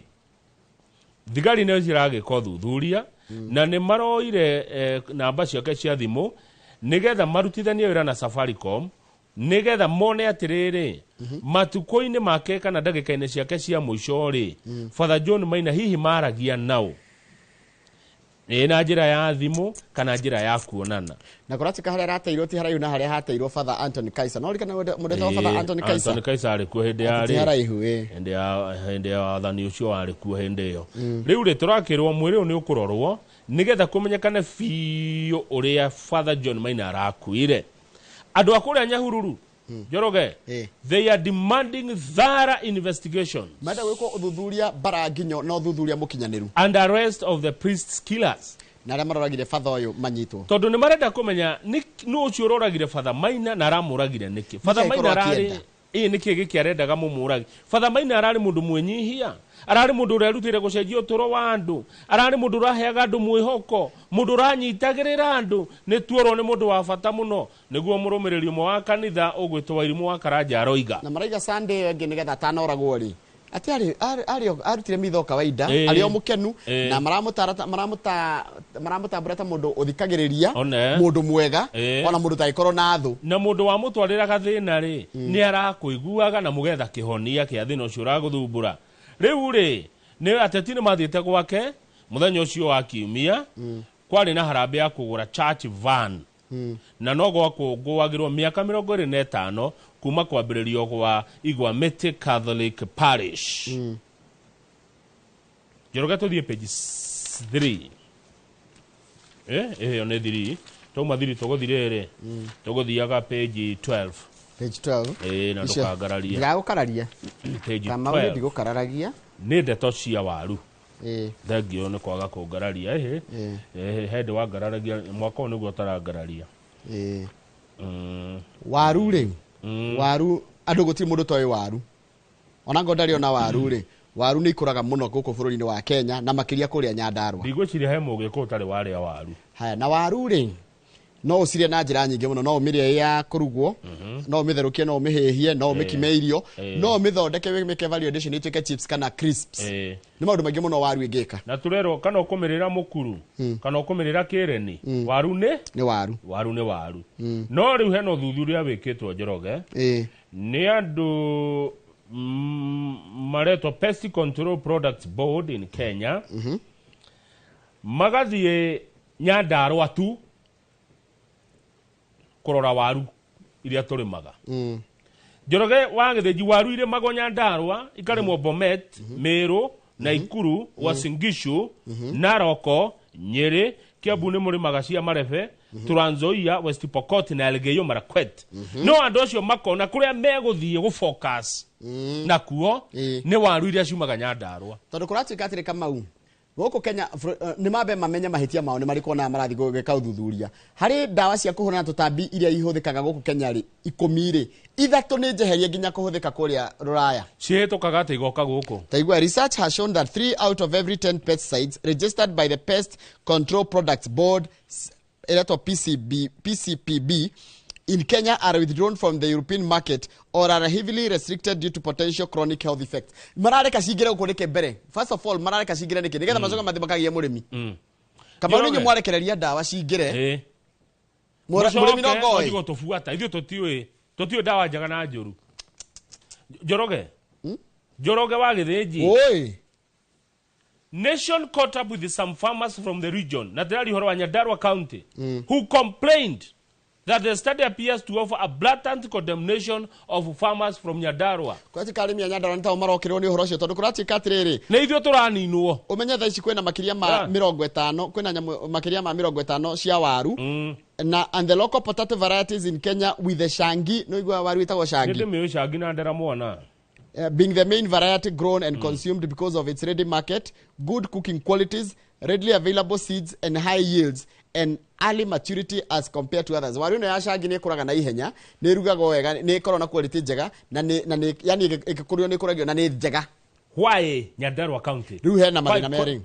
Thigari nĩ ciragĩka ũthuthuria na nĩ maroire namba ciake cia thimũ nĩgetha marutithanie wĩra na Safaricom nĩgetha mone atĩrĩrĩ, matukũ-inĩ make kana ndagĩka-inĩ ciake cia mũico rĩ, Father John Maina hihi maragia nao ĩ na njĩra ya thimũ kana njĩra ya kuonana. Na kũratuĩka harĩa arateirwo ti haraihu na harĩa hateirwo Father Anthony Kaiser. No ririkana mũndũ wetagwo Father Anthony Kaiser? Anthony Kaiser arĩ kuo hĩndĩ ya Ti rĩ haraihu, ĩ. Hĩndĩ ya wathani ũcio warĩ kuo hĩndĩ ĩyo. Rĩu rĩ, tũrakĩrwo mwĩrĩ ũyũ nĩ ũkũrorwo nĩgetha kũmenyekane biũ ũrĩa Father John Maina arakuire. Andũ a kũrĩa Nyahururu, Njoroge, they are demanding thorough investigation Marenda gwĩkwo ũthuthuria bara nginyo na ũthuthuria mũkinyanĩru and arrest of the priest's killers, na arĩa maroragire father ũyũ manyitwo. Tondũ nĩ marenda kũmenya nĩ ũcio ũroragire Father Maina na aramũragire nĩkĩ. Father Nĩkĩ Maina agĩkorwo ararĩ akĩenda? Ĩ nĩkĩ gĩkĩ arendaga mũmũrage? Father Maina ararĩ mũndũ mwĩnyihia, ararĩ mũndũ ũrĩa erutĩire gũcenjia ũtũro wa andũ, ararĩ mũndũ ũraheaga andũ mwĩhoko, mũndũ ũranyitagĩrĩra andũ. Nĩ tuorwo nĩ mũndũ wa bata mũno, nĩguo mũrũmĩrĩri ũmwe wa kanitha ũgwĩtwo Wairimũ wa Karanja aroiga. Na maraiga Sunday ĩyo ĩngĩ nĩgetha atanoragwo rĩ, atĩ arutire mitho kawaida, arĩ o mũkenu, na maramũtambũra ta mũndũ ũthikagĩrĩria, One. mũndũ mwega, ona mũndũ ũtangĩkorwo na thũ. Na mũndũ wamũtwarĩra gathĩna rĩ, nĩ arakũiguaga na mũgetha kĩhonia kĩa thĩna ũcio ũragũthumbũra. Rĩu rĩ, nĩ ateti nĩ mathiĩte gwake mũthenya ũcio wa kiumia. Kwarĩ na harambĩ ya kũgũra church van, na no gwakũngũagĩrwo mĩaka 25 kuma kwambĩrĩrio gwa Igwamĩtĩ Catholic Parish. Njoroge, tũthiĩ page 3. Ĩyo nĩ 3. Twauma 3 tũgũthiĩ rĩrĩ, tũgũthiaga page 12. Page 12. Ĩ, na ndũkangararie. Ndigagũkararia. Page Kamau, nĩ 12. ndigũkararagia. Nĩ ndeto cia waru. Ĩ. Thengio nĩ kwaga kũngararia. Ĩhĩ. Ĩ. Ĩhĩ, hĩndĩ wangararagia, mwaka ũyũ nĩguo ũtarangararia. Ĩ. Waru rĩ, waru andũ gũtirĩ mũndũ toĩ waru, ona ngo ndarĩ ona waru rĩ. Waru nĩ ikũraga mũno gũkũ bũrũri-inĩ wa Kenya na makĩria kũrĩa Nyandarũa. Ndigwĩciria he mũgĩkũyũ ũtarĩ warĩa waru. Haya, na waru rĩ, no ũcirĩe na njĩra nyingĩ mũno. No ũmĩrĩe ĩ ya kũrugwo, no ũmĩtherũkie, no ũmĩhĩhie, no ũmĩkime irio, no ũmĩthondeke wĩmĩke value addition ĩtuĩke chips kana crisps. Nĩ maũndũ maingĩ mũno waru ĩngĩka. Na tũrerwo kana ũkũmĩrĩra mũkuru, kana ũkũmĩrĩra kĩreni, waru nĩ nĩ waru. Waru nĩ waru. No rĩu hena ũthuthuria wĩkĩtwo, Njoroge, nĩ andũ maretwo Pest Control Products Board in Kenya, magathiĩ Nyandarũa tu kũrora waru iria tũrĩmaga. Njoroge wa Gĩthĩnji, waru irĩmagwo Nyandarũa ikarĩmwo Bomet, Meru, Naikuru, Uasin Gishu, Narok, Nyeri, Kiambu nĩ mũrĩmaga cia marebe, Trans Nzoia, West Pokot na Elgeyo Marakwet. No andũ acio makona kũrĩa megũthiĩ gũfocus nakuo nĩ waru iria ciumaga Nyandarũa. Tondũ kũratuĩka atĩrĩ, Kamau, gũkũ Kenya nĩ mambe mamenye mahĩtia mao nĩ marĩkũ ona marathiĩ gwĩka ũthuthuria harĩ ndawa cia kũhũrana na tũtambi iria ihũthĩkaga gũkũ Kenya rĩ, 10 rĩ, 3 nĩ njeherie nginya kũhũthĩka kũrĩa Rũraya. Cihĩtũkaga atĩ igoka gũkũ? Taigua, research has shown that 3 out of every 10 pesticides registered by the Pest Control Products Board, ĩretwo PCB, PCPB, in Kenya are withdrawn from the European market or are heavily restricted due to potential chronic health effects. Marareka cingĩre gũkũ nĩkĩ mbere? First of all, marareka cingĩre nĩkĩ? Nĩgetha macoke mathiĩ makagie mũrĩmi. Kamau, nĩ Njoroge. mwarekereria ndawa cingĩre. Mũrĩmi no ngoĩ. Gũtũbuata ithuĩ tũtiũĩ ndawa njega na njũru. Njoroge, Njoroge wa Gĩthĩnji. Oi. Nation caught up with some farmers from the region, na tĩrari ũhoro wa Nyandarua County, who complained that the study appears to offer a blatant condemnation of farmers from Nyandarua. Kũratuĩka arĩmi a Nyandarua nĩ tao marokĩrwo nĩ ũhoro ũcio, tondũ kũratuĩka atĩrĩrĩ, Nĩ ithuĩ tũraninwo. Ũmenye thaa ici kwĩna makĩria ma 50, kwĩna nyamũ makĩria ma 50 cia waru na and the local potato varieties in Kenya, with the shangi, no igua waru ĩtagwo Nĩ shangi, ndĩmĩũĩ cangi na ndera mwana. Being the main variety grown and consumed because of its ready market, good cooking qualities, readily available seeds and high yields and early maturity as compared to others. Waru ĩno ya shangi nĩ ĩkũraga na ihenya, nĩ ĩrugagwo wega, nĩ ĩkoragwo na quality njega na nĩ yani ĩgĩkũrio nĩ ĩkũragio na nĩ njega. Why Nyandarua County? Rĩu hena mathĩna merĩ.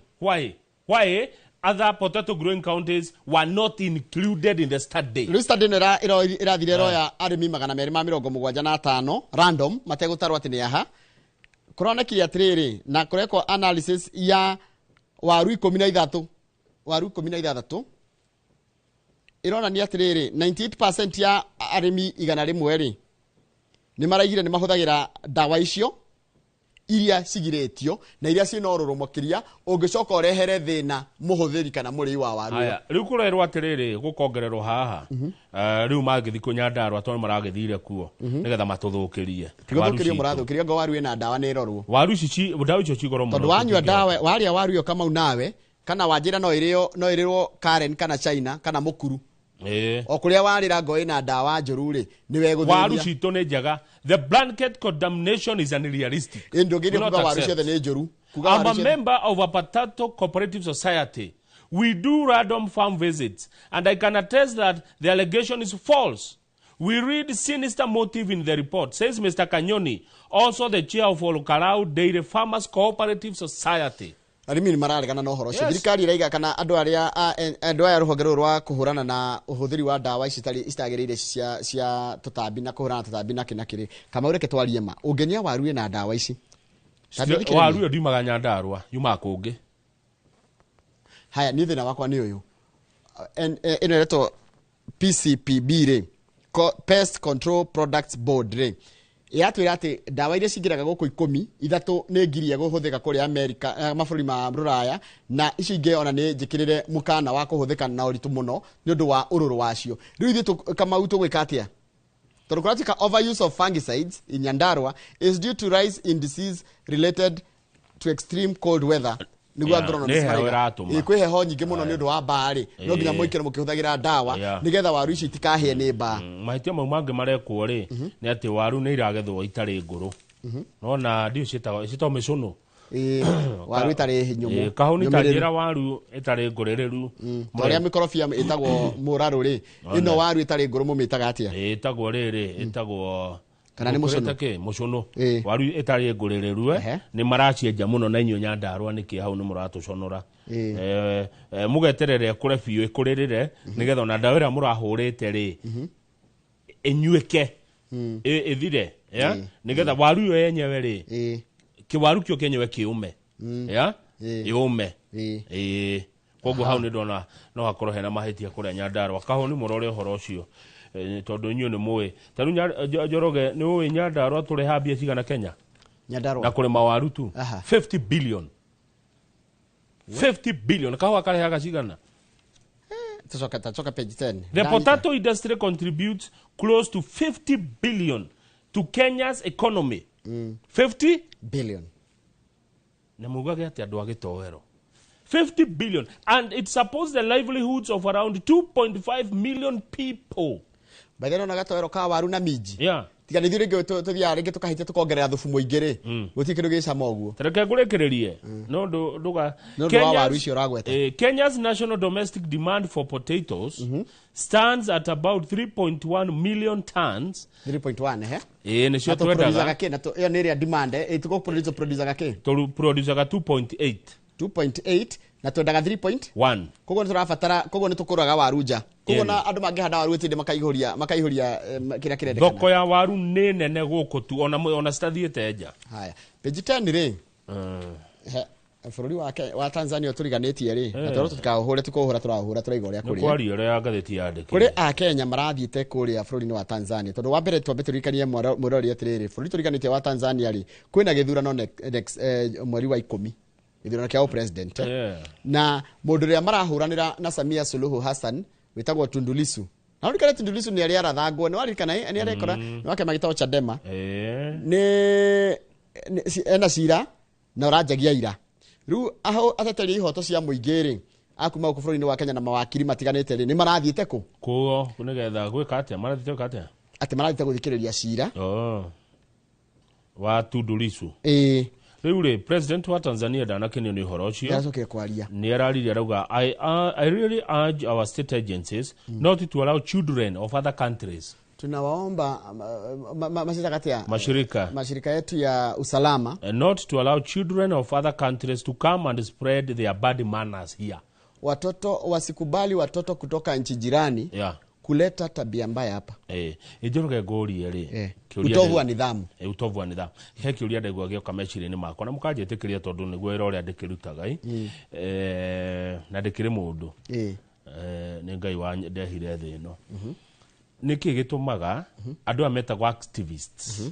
Why other potato growing counties were not included in the study? Rĩu study ĩno ĩrathire ĩroya arĩmi 275 random, mategũtarwo atĩ nĩ aha. Kũronekire atĩrĩrĩ, na kũrekwo analysis ya waru 16, waru 16 ĩronania atĩrĩrĩ, 98% ya arĩmi 100 rĩ, nĩ maraigire nĩ mahũthagĩra ndawa icio iria cigirĩtio na iria ciĩna ũrũrũ makĩria ũngĩcoka ũrehere thĩna mũhũthĩri kana mũrĩi wa waru ĩyo. Aya, rĩu kũrerwo atĩrĩrĩ, gũkongererwo haha. Rĩu mangĩthiĩ kũ Nyandarua, tondũ maragĩthire kuo nĩgetha matũthũkĩrie Ti gũthũkĩrio waru citũ. Mũrathũkĩrio ngo waru ĩna ndawa nĩ ĩrorwo. Waru ici ndawa icio ci goro mũno. Tondũ wanyua Tũtingĩhota. ndawa, warĩa waru ĩyo, Kamau, nawe kana wanjĩra no ĩrĩo, no ĩrĩrwo Karen kana China kana Mũkuru, o kũrĩa warĩra ngo ĩna ndawa njũru rĩ, nĩ Waru wegũthĩnia. citũ nĩ njega. The blanket condemnation is unrealistic. Ĩ ndũngĩria Do not kuga waru accept. ciothe nĩ njũru. Kuga I'm waru a ciothe. member of a potato cooperative society. We do random farm visits, and I can attest that the allegation is false. We read sinister motive in the report, says Mr. Kanyoni, also the chair of Olukarau Dairy Farmers Cooperative Society. Arĩmi nĩ mararegana na ũhoro ũcio. Thirikari ĩraiga kana andũ arĩa andũ aya rũhonge rũrũ rwa kũhũrana na ũhũthĩri wa ndawa ici itagĩrĩire cia tũtambi na kũhũrana na tũtambi na kĩ na kĩrĩ. Kamau, reke twarie ma, ũngĩnyua waru ĩna ndawa ici? Tambia thikĩrĩria. Waru ĩyo ndiumaga Nyandarua, yumaga kũngĩ. Haya, niĩ thĩna wakwa nĩ ũyũ. Ĩno ĩretwo PCPB rĩ, Pest Control Products Board rĩ, ĩratwĩra atĩ ndawa iria cingĩraga gũkũ 10, 3 nĩ ngirie kũhũthĩka kũrĩa Amerika, mabũrũri ma Rũraya, na icio ingĩ ona nĩ njĩkĩrĩre mũkana wa kũhũthĩka na ũritũ mũno nĩ ũndũ wa ũrũrũ wacio. Rĩu ithuĩ Kamau, tũgwĩka atĩa? Tondũ kũratuĩka overuse of fungicides in Nyandarua is due to rise in disease related to extreme cold weather, nĩguo Yeah, agronomists nĩ heho maraiga. ĩratũma. Ĩ, kwĩ heho nyingĩ mũno nĩ ũndũ wa mbaa rĩ, no nginya mũikare mũkĩhũthagĩra ndawa nĩgetha waru ici itikahĩe nĩ mbaa. Mahĩtia mau mangĩ marekwo rĩ, nĩ atĩ waru nĩ iragethwo itarĩ ngũrũ. Nona ndiũ ciĩtagwo mĩcũnũ. Ĩ, waru ĩtarĩ nyũmũ. Ĩ, kahũni nyũmĩrĩru. ta njĩra waru ĩtarĩ ngũrĩrĩru. Ta ũrĩa mĩkorobia ĩtagwo mũrarũ rĩ, ĩno waru ĩtarĩ ngũrũ mũmĩtaga atĩa? Ĩtagwo rĩrĩ, ĩtagwo Kana nĩ mũcũnũ? Ngũkũrĩte kĩ mũcũnũ. Ĩĩ. Waru ĩtarĩ ngũrĩrĩrue. Ehe. Nĩ maracienja mũno na inyuĩ Nyandarũa nĩkĩ hau nĩ mũratũconora. Ĩĩ. Mũgeterere ĩkũre biũ ĩkũrĩrĩre nĩgetha ona ndawa ĩrĩa mũrahũrĩte rĩ ĩnyuĩke, ĩthire ya nĩgetha waru ĩyo yenyewe rĩ, kĩwaru kĩo kĩenyewe kĩũme ya yũme. Ĩĩ, koguo hau nĩ ndona no hakorwo hena mahĩtia kũrĩa Nyandarũa. Kahũ nĩ mũrore ũhoro ũcio. Tondũ inyuĩ nĩ mũĩ ta rĩu Njoroge, nĩ ũĩ Nyandarũa tũrehaga mbia cigana Kenya na Nyandarũa kũrĩma waru tu? Aha. 50 billion, 50 billion. Kahũa karehaga cigana? Tucoka tacoka page 10. The potato industry contributes close to 50 billion to Kenya's economy. 50 billion. Na mugage atĩ andũ a gĩtoero, 50 billion, and it supports the livelihoods of around 2.5 million people. By the way, gatoero ka waru na minji, tiga nĩ ithuĩ rĩngĩ tũthiaga rĩngĩ tũkahĩtia tũkongerera thubu mũingĩ rĩ, gũtirĩ kĩndũ gĩcama ũguo. Tareke ngũrĩkĩrĩrie no ndũga Nĩ ũndũ wa waru icio ũragweta. Kenya's national domestic demand for potatoes stands at about 3.1 million tons. 3.1, ehe. Ĩĩ, nĩcio Na tũproducaga twendaga. kĩ? Na ĩyo nĩ ĩrĩa demand, tũkũ producaga kĩ? Tũproducaga 2.8. 2.8 na twendaga 3.1. 1. Koguo nĩ tũrabatara, koguo nĩ tũkũraga waru nja, koguo Ĩni. na andũ mangĩhanda waru ĩtinde makaihũria kĩrĩa kĩrendekana. Thoko ya waru nĩ nene gũkũ tu, ona citathiĩte nja. Haya, page 10 rĩ, he, bũrũri wa Tanzania tũriganĩtie rĩ, na tondũ tũtikaũhũre, tũkũhũra tũraũhũra, tũraiga ũrĩa nĩ kũrĩ. Kwaria ũrĩa ngathĩti yandĩkĩte. Kũrĩ akenya marathiĩte kũrĩa bũrũri-inĩ wa Tanzania, tondũ wa mbere twambe tũririkanie mwĩroreri atĩrĩrĩ, bũrũri tũriganĩtie wa Tanzania rĩ, kwĩna gĩthurano next, mweri wa 10, gĩthurano kĩa president. Na mũndũ ũrĩa marahũranĩra na Samia Suluhu Hassan wĩtagwo Tundu Lissu, na ũririkane Tundu Lissu nĩ arĩa arathangwo, nĩ waririkana, nĩ arekora nĩ wake magĩtagwo Chadema. Nĩ ena cira na ũranjagia ira rĩu aho ateteria ihoto cia mũingĩ rĩ akuma gũkũ bũrũri-inĩ wa Kenya na mawakiri matiganĩte rĩ, nĩ marathiĩte kũ? Kuo nĩgetha gwĩka atĩa? Marathiĩte gwĩka atĩa? Atĩ marathiĩte gũthikĩrĩria cira. Oh. Wa Tundu Lissu. Ĩĩ. Rĩu rĩ, president wa Tanzania ndanakenio nĩ ũhoro ũcio. Nĩaracokire kwaria. Nĩ araririe arauga, I really urge our state agencies not to allow children of other countries." Tunawaomba mashirika atĩa? Mashirika. Mashirika yetu ya usalama. Not to allow children of other countries to come and spread their bad manners here. Watoto wasikubali watoto kutoka nchi jirani kuleta tabia mbaya hapa. Njoroge ngũrie rĩ, kĩũria Utovu wa nidhamu. Utovu wa nidhamu. He kĩũria ndaigua gĩoka meciria-inĩ makwa na mũkanjĩtĩkĩria tondũ nĩguo wĩra ũrĩa ndĩkĩrutaga ĩ. Na ndĩkĩrĩ mũndũ. Nĩ Ngai wa ndehire thĩ ĩno. Nĩkĩ gĩtũmaga andũ aya metagwo activists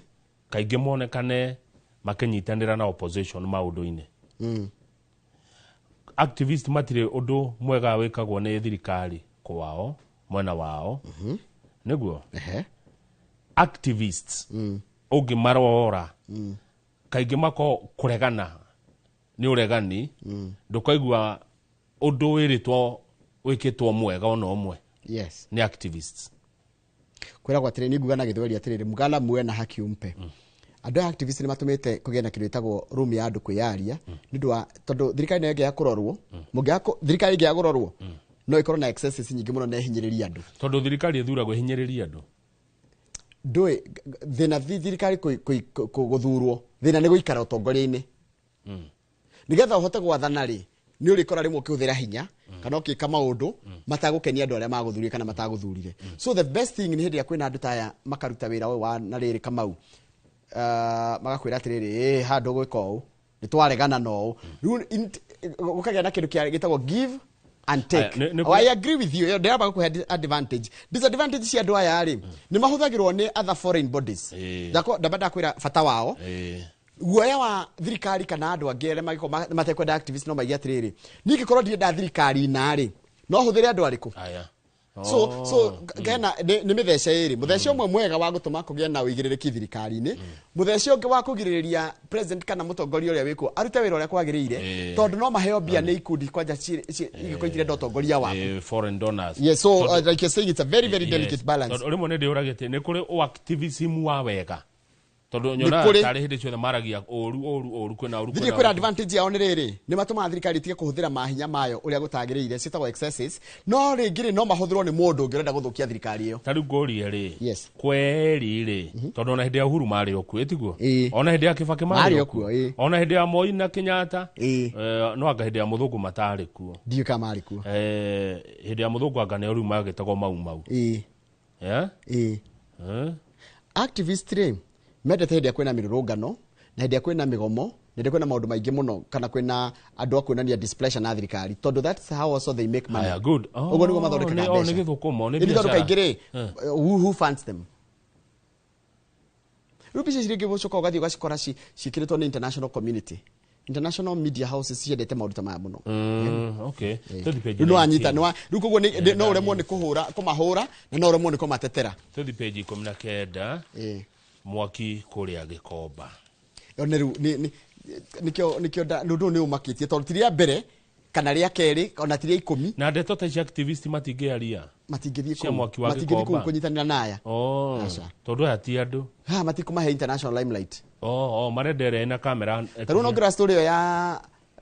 kaingĩ monekane makĩnyitanĩra na opposition maũndũ-inĩ? Activist matirĩ ũndũ mwega wĩkagwo nĩ thirikari kwao mwena wao nĩguo. Activists ũngĩmarora kaingĩ mako kũregana nĩ ũregani, ndũkaigua ũndũ wĩrĩtwo wĩkĩtwo mwega ona ũmwe nĩ activists. Kwĩragwo atĩrĩ, nĩ nguga na gĩthweri atĩrĩrĩ, mgala muwe na haki umpe. Andũ aya activist nĩ matũmĩte kũgĩe na kĩndũ gĩtagwo room ya andũ kwĩyaria, nĩ ũndũ wa tondũ thirikari nayo ĩngĩaga kũrorwo, thirikari ĩngĩaga kũrorwo no ĩkorwo na excesses nyingĩ mũno na ĩhinyĩrĩrie andũ. Tondũ thirikari ĩthuragwo ĩhinyĩrĩrie andũ. Ndũĩ thĩna thirikari gũthurwo, thĩna nĩ gũikara ũtongoria-inĩ nĩgetha ũhote gwathana rĩ, nĩ ũrĩkora rĩmwe ũkĩhũthĩra hinya kana ũkĩka maũndũ matagũkenia andũ arĩa magũthurire kana matagũthurire. So the best thing nĩ hĩndĩ ĩrĩa kwĩna andũ ta aya makaruta wĩra ũyũ wa na rĩrĩ Kamau, magakwĩra atĩrĩrĩ, ĩ handũ gwĩka ũũ nĩ twaregana na ũũ, rĩu gũkagĩa na kĩndũ gĩtagwo give and take. Aya, Oh, I agree with you. Ĩyo ndĩramba gũkũhe advantage, disadvantage cia andũ aya rĩ, nĩ mahũthagĩrwo nĩ other foreign bodies. Ndamba ndakwĩra bata wao, guoya wa thirikari kana andũ angĩ arĩa mangĩkorwo matekwenda activist no maige atĩrĩrĩ, niĩ ingĩkorwo ndirenda thirikari narĩ no hũthĩre andũ arĩkũ? Aya. So kena nĩ mĩthece ĩrĩ, mũthece ũmwe mwega wa gũtũma kũgĩe na ũigĩrĩrĩki thirikari-inĩ, mũthece ũngĩ wa kũgirĩrĩria president kana mũtongoria ũrĩa wĩkuo arute wĩra ũrĩa kwagĩrĩire, tondũ no maheo mbia nĩ ikundi kwanja ingĩkorwo itirenda ũtongoria waku. Foreign donors. Yes, so like you're saying, it's a very very delicate balance. Tondũ rĩmwe nĩ ndĩũragia atĩ nĩ kũrĩ activism wa wega. Tondũ Nĩ nyonaga kũrĩ- tarĩ hĩndĩ ciothe maragia ũru ũru ũru, kwĩna ũru, Thiĩ kwĩna kwĩra ũru. advantage yao nĩ rĩrĩ, nĩ matũmaga thirikari ĩtige kũhũthĩra mahinya mayo ũrĩa gũtagĩrĩire, ciĩtagwo excesses. No rĩngĩ rĩ, no mahũthĩrwo nĩ mũndũ ũngĩ ũrenda gũthũkia thirikari ĩyo. Ta rĩu ngũrie rĩ, Yes. kweri rĩ, tondũ ona hĩndĩ ya Uhuru marĩ o kuo, ĩtiguo? Ĩĩ. Ona hĩndĩ ya Kibaki Marĩ marĩ o o kuo, kuo. ĩĩ. Ona hĩndĩ ya Moi na Kenyatta. Ĩĩ. No anga hĩndĩ ya mũthũngũ matarĩ kuo. Ndiũĩ kana marĩ kuo. Hĩndĩ ya mũthũngũ anga nĩo rĩu magĩtagwo Mau Mau. Ĩĩ. Eh? Ĩĩ. Eh? Activist rĩ, mendete hĩndĩ ĩrĩa kwĩna mĩrũrũngano na hĩndĩ ĩrĩa kwĩna mĩgomo na hĩndĩ ĩrĩa kwĩna maũndũ maingĩ mũno, kana kwĩna andũ a kuonania displeasure na thirikari, tondũ that's how also they make money. Aya, good. Oh, Ũguo nĩguo mathondekaga oh, mbeca. nĩ gĩthũkũmo, nĩ Ĩni tondũ biacara. kaingĩ rĩ, who funds them? Rĩu mbica ici rĩngĩ ũcoka ũgathiĩ ũgacikora ciĩkĩrĩtwo nĩ international community, international media houses ciendete maũndũ ta maya mũno. Okay. Tũthiĩ page Rĩu nĩwanyita 19. rĩu koguo no ũremwo nĩ kũhũra, kũmahũra, na no ũremwo nĩ kũmatetera. Tũthiĩ page 19. Ĩĩ. Mwaki kũrĩa Gĩkomba. Ĩyo nĩ rĩu nĩkĩo ũndũ ũyũ nĩ ũmakĩtie, tondũ ti rĩa mbere kana rĩa kerĩ, ona ti rĩa 10. Na ndeto ta ici activist matingĩaria. Matingĩthiĩ Cia kũu, mwaki wa matingĩthiĩ kũu Gĩkomba. kũnyitanĩra na aya. Oh, Aca. tondũ aya ti andũ. Ha matikũmahe international limelight. Oh, marenda ĩrĩa ĩna kamera. Ta rĩu nongera story ĩyo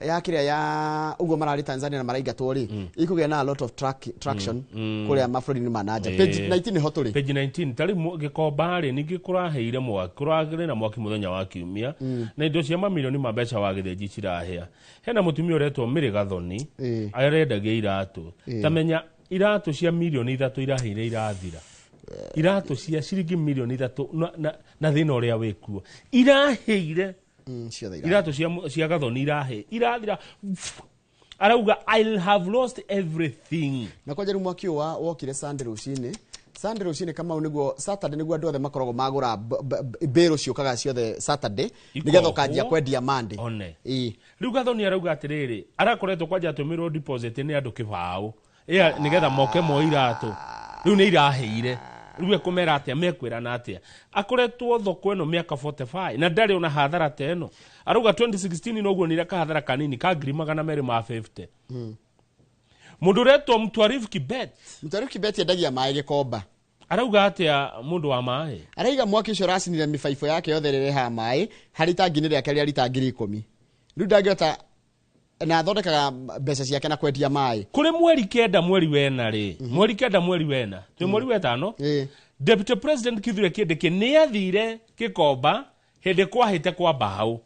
ya kĩrĩa ya ũguo mararĩ Tanzania na maraingatwo rĩ, ikũgĩa na a lot of traction kũrĩa mabũrũri-inĩ ma nanja. Page 19 nĩho tũrĩ. Page 19. Ta rĩu Gĩkomba rĩ, ningĩ kũraheire mwaki, kũrarĩ na mwaki mũthenya wa kiumia, na indo cia mamirioni ma mbeca wa gĩthĩnji cirahĩa. Hena mũtumia ũretwo Mary Gathoni, arendagia iratũ. Ta menya iratũ cia mirioni 3 iraheire irathira. Iratũ cia ciringi mirioni 3 na thĩna ũrĩa wĩkuo iraheire. Ciothe irathira. Iratũ cia Gathoni irahe irathira. Arauga, "I'll have lost everything." Na kwanja rĩu mwaki ũyũ wokire Sunday rũcinĩ, Sunday rũcinĩ, Kamau, nĩguo Saturday nĩguo andũ othe makoragwo magũra mbĩrũ ciũkaga ciothe Saturday, nĩgetha ũkanjia kwendia Monday. One. Ĩĩ. Rĩu Gathoni arauga atĩrĩrĩ, arakoretwo kwanja atũmĩrwo deposit nĩ andũ kĩbaũ. Ĩa, nĩgetha moke moe iratũ. Rĩu nĩ iraheire. Rĩu ekũmera atĩa, mekwĩrana atĩa? Akoretwo thoko ĩno mĩaka 45 na ndarĩ ona hathara ta ĩno. Arauga 2016 noguo nire kahathara kanini ka ngiri magana merĩ ma 50. Mũndũ ũretwo Mtwarifu Kibet. Mtwarifu Kibet endagia maĩ Gĩkomba. Arauga atĩa mũndũ wa maĩ? Araiga mwaki ũcio ũracinire mĩbaibũ yake yothe ĩrĩa ĩrehaga maĩ harĩ itangi-inĩ rĩake rĩa rita 10,000. Rĩu ndangĩhota, na athondekaga mbeca ciake na kwendia maĩ. Kũrĩ mweri 9 mweri wena rĩ, mweri 9 mweri wena, twĩ mweri wetano. Deputy President Kithure Kindiki nĩ athire Gĩkomba hĩndĩ kwahĩte kwa mbaũ.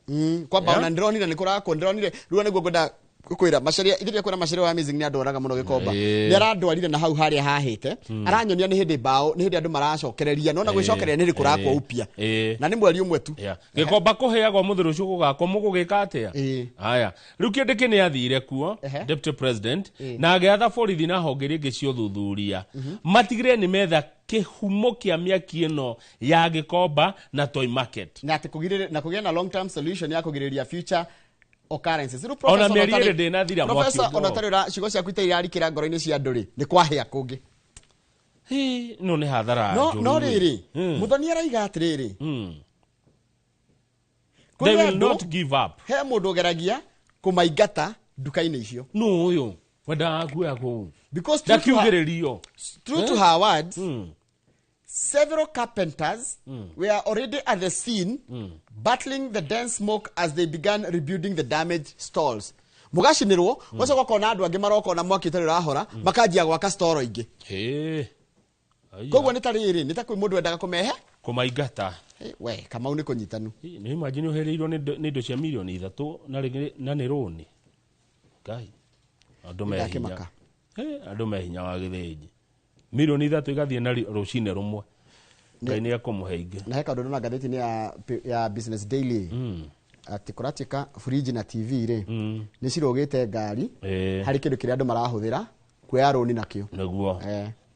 Kwamba ona ndĩronire nĩ kũrakwo, ndĩronire rĩu nĩguo ngwenda kwĩra Macharia, ithuĩ kwĩra Macharia wa Amazing nĩ andwaraga mũno Gĩkomba. Nĩ arandwarire na hau harĩa hahĩte, aranyonia nĩ hĩndĩ mbaũ, nĩ hĩndĩ andũ maracokereria, nona gwĩcokereria nĩ kũrakwo upya. Na nĩ mweri ũmwe tu. Gĩkomba kũheagwo mũthĩ, rũciũ gũgakwo, mũgũgĩka atĩa? Haya, rĩu Kindiki nĩ athire kuo, Deputy President, na agĩatha borithi na honge iria ingĩ cia ũthuthuria matigĩrĩre nĩ metha kĩhumo kĩa mĩaki ĩno ya Gĩkomba na Toy Market. Na atĩ kũgirĩrĩria na kũgĩa na long term solution ya kũgirĩrĩria future occurrences. Rĩu Ona Professor mĩeri Otarĩ- ĩrĩ ndĩnathira mwaki Professor, ũngĩ ona woka. tarĩ ciugo ciaku itarĩ irarikĩra ngoro-inĩ cia andũ rĩ, nĩ kwahĩa kũngĩ. Hĩ, no nĩ hathara No njũru. no rĩrĩ, Muthoni araiga atĩrĩrĩ, kũrĩ They will andũ- not give up. He mũndũ ũgeragia kũmaingata nduka-inĩ icio. Nũ ũyũ wendaga kuoya kũu? Because Ndakiugĩrĩrio. true to her words, several carpenters were already at the scene battling the dense smoke as they began rebuilding the damaged stalls. Mũgacinĩrwo, ũgacoka ũkona andũ angĩ maroka ona mwaki ũtarĩ ũrahora, makanjia gwaka storo ingĩ. Hĩ. Aya. Koguo nĩ ta rĩrĩ, nĩ ta kwĩ mũndũ wendaga kũmehe. Kũmaingata. Hey, we Kamau, nĩ kũnyitanu. Hĩ, nĩ imagine ũhĩrĩirwo nĩ indo cia mirioni 3 na rĩngĩ na nĩ rũni. Ngai, andũ me hinya. Ndakĩmaka. Hĩ, andũ me hinya wa gĩthĩnji, mirioni 3 igathiĩ na rũcinĩ rũmwe. Ngai nĩ ekũmũhe ingĩ. Na he kaũndũ ndona ngathĩti-inĩ ya Business Daily, atĩ kũratuĩka fridge na TV rĩ, nĩ cirũgĩte ngari harĩ kĩndũ kĩrĩa andũ marahũthĩra kuoya rũni nakĩo. Nĩguo.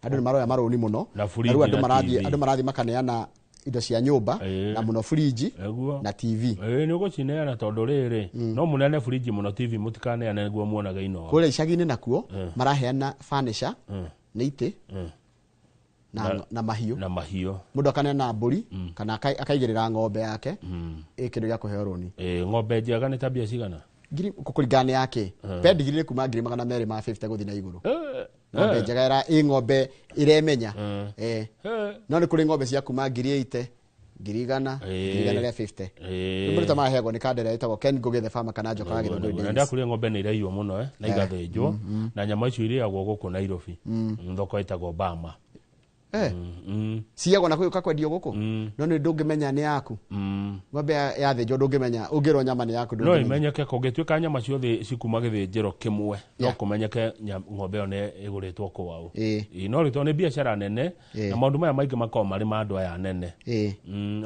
Andũ nĩ maroya marũni mũno. Na fridge rĩu andũ na marathiĩ TV. Andũ marathiĩ makaneana indo cia nyũmba, na mũno fridge na TV. Ĩĩ, nĩ ũgũcineana, tondũ rĩrĩ, no mũneane fridge mũno, TV mũtikaneane nĩguo muonage ino. Kũrĩa icagi-inĩ nakuo maraheana furniture, nĩ itĩ na mahiũ. Na mahiũ. Mũndũ akaneana mbũri kana akaigĩrĩra ng'ombe yake ĩ kĩndũ gĩa kũheo rũni. Ĩĩ, ng'ombe njega nĩ ta mbia cigana? Ngiri, kũringana nĩ yake, pedigree nĩ kuma ngiri 250 gũthiĩ na igũrũ. Ng'ombe njega ĩ ng'ombe ĩremenya. No nĩ kũrĩ ng'ombe cia kuma ngiri 80, 100,000 150. Rĩu maheagwo nĩ kandera ĩtagwo Ken Ngugi the farmer kana Njoka wa Gĩthũngũri Na Dairies. ndakuria ng'ombe nĩ iraiywo mũno na igathĩnjwo na nyama icio irĩagwo gũkũ Nairobi, thoko ĩtagwo Bama. Ciagwo na kũu kwendio gũkũ, no nĩ ndũngĩmenya nĩ yaku. Ng'ombe yathĩnjwo ndũngĩmenya, ũngĩrwo nyama nĩ yaku no ndũngĩmenya. Imenyeke kũngĩtuĩka nyama ciothe cikuma gĩthĩnjĩro kĩmwe, no kũmenyeke ng'ombe ĩyo nĩ ĩgũrĩtwo kwao. Ĩĩ, no rĩtwa nĩ biacara nene na maũndũ maya maingĩ makoragwo marĩ ma andũ aya nene.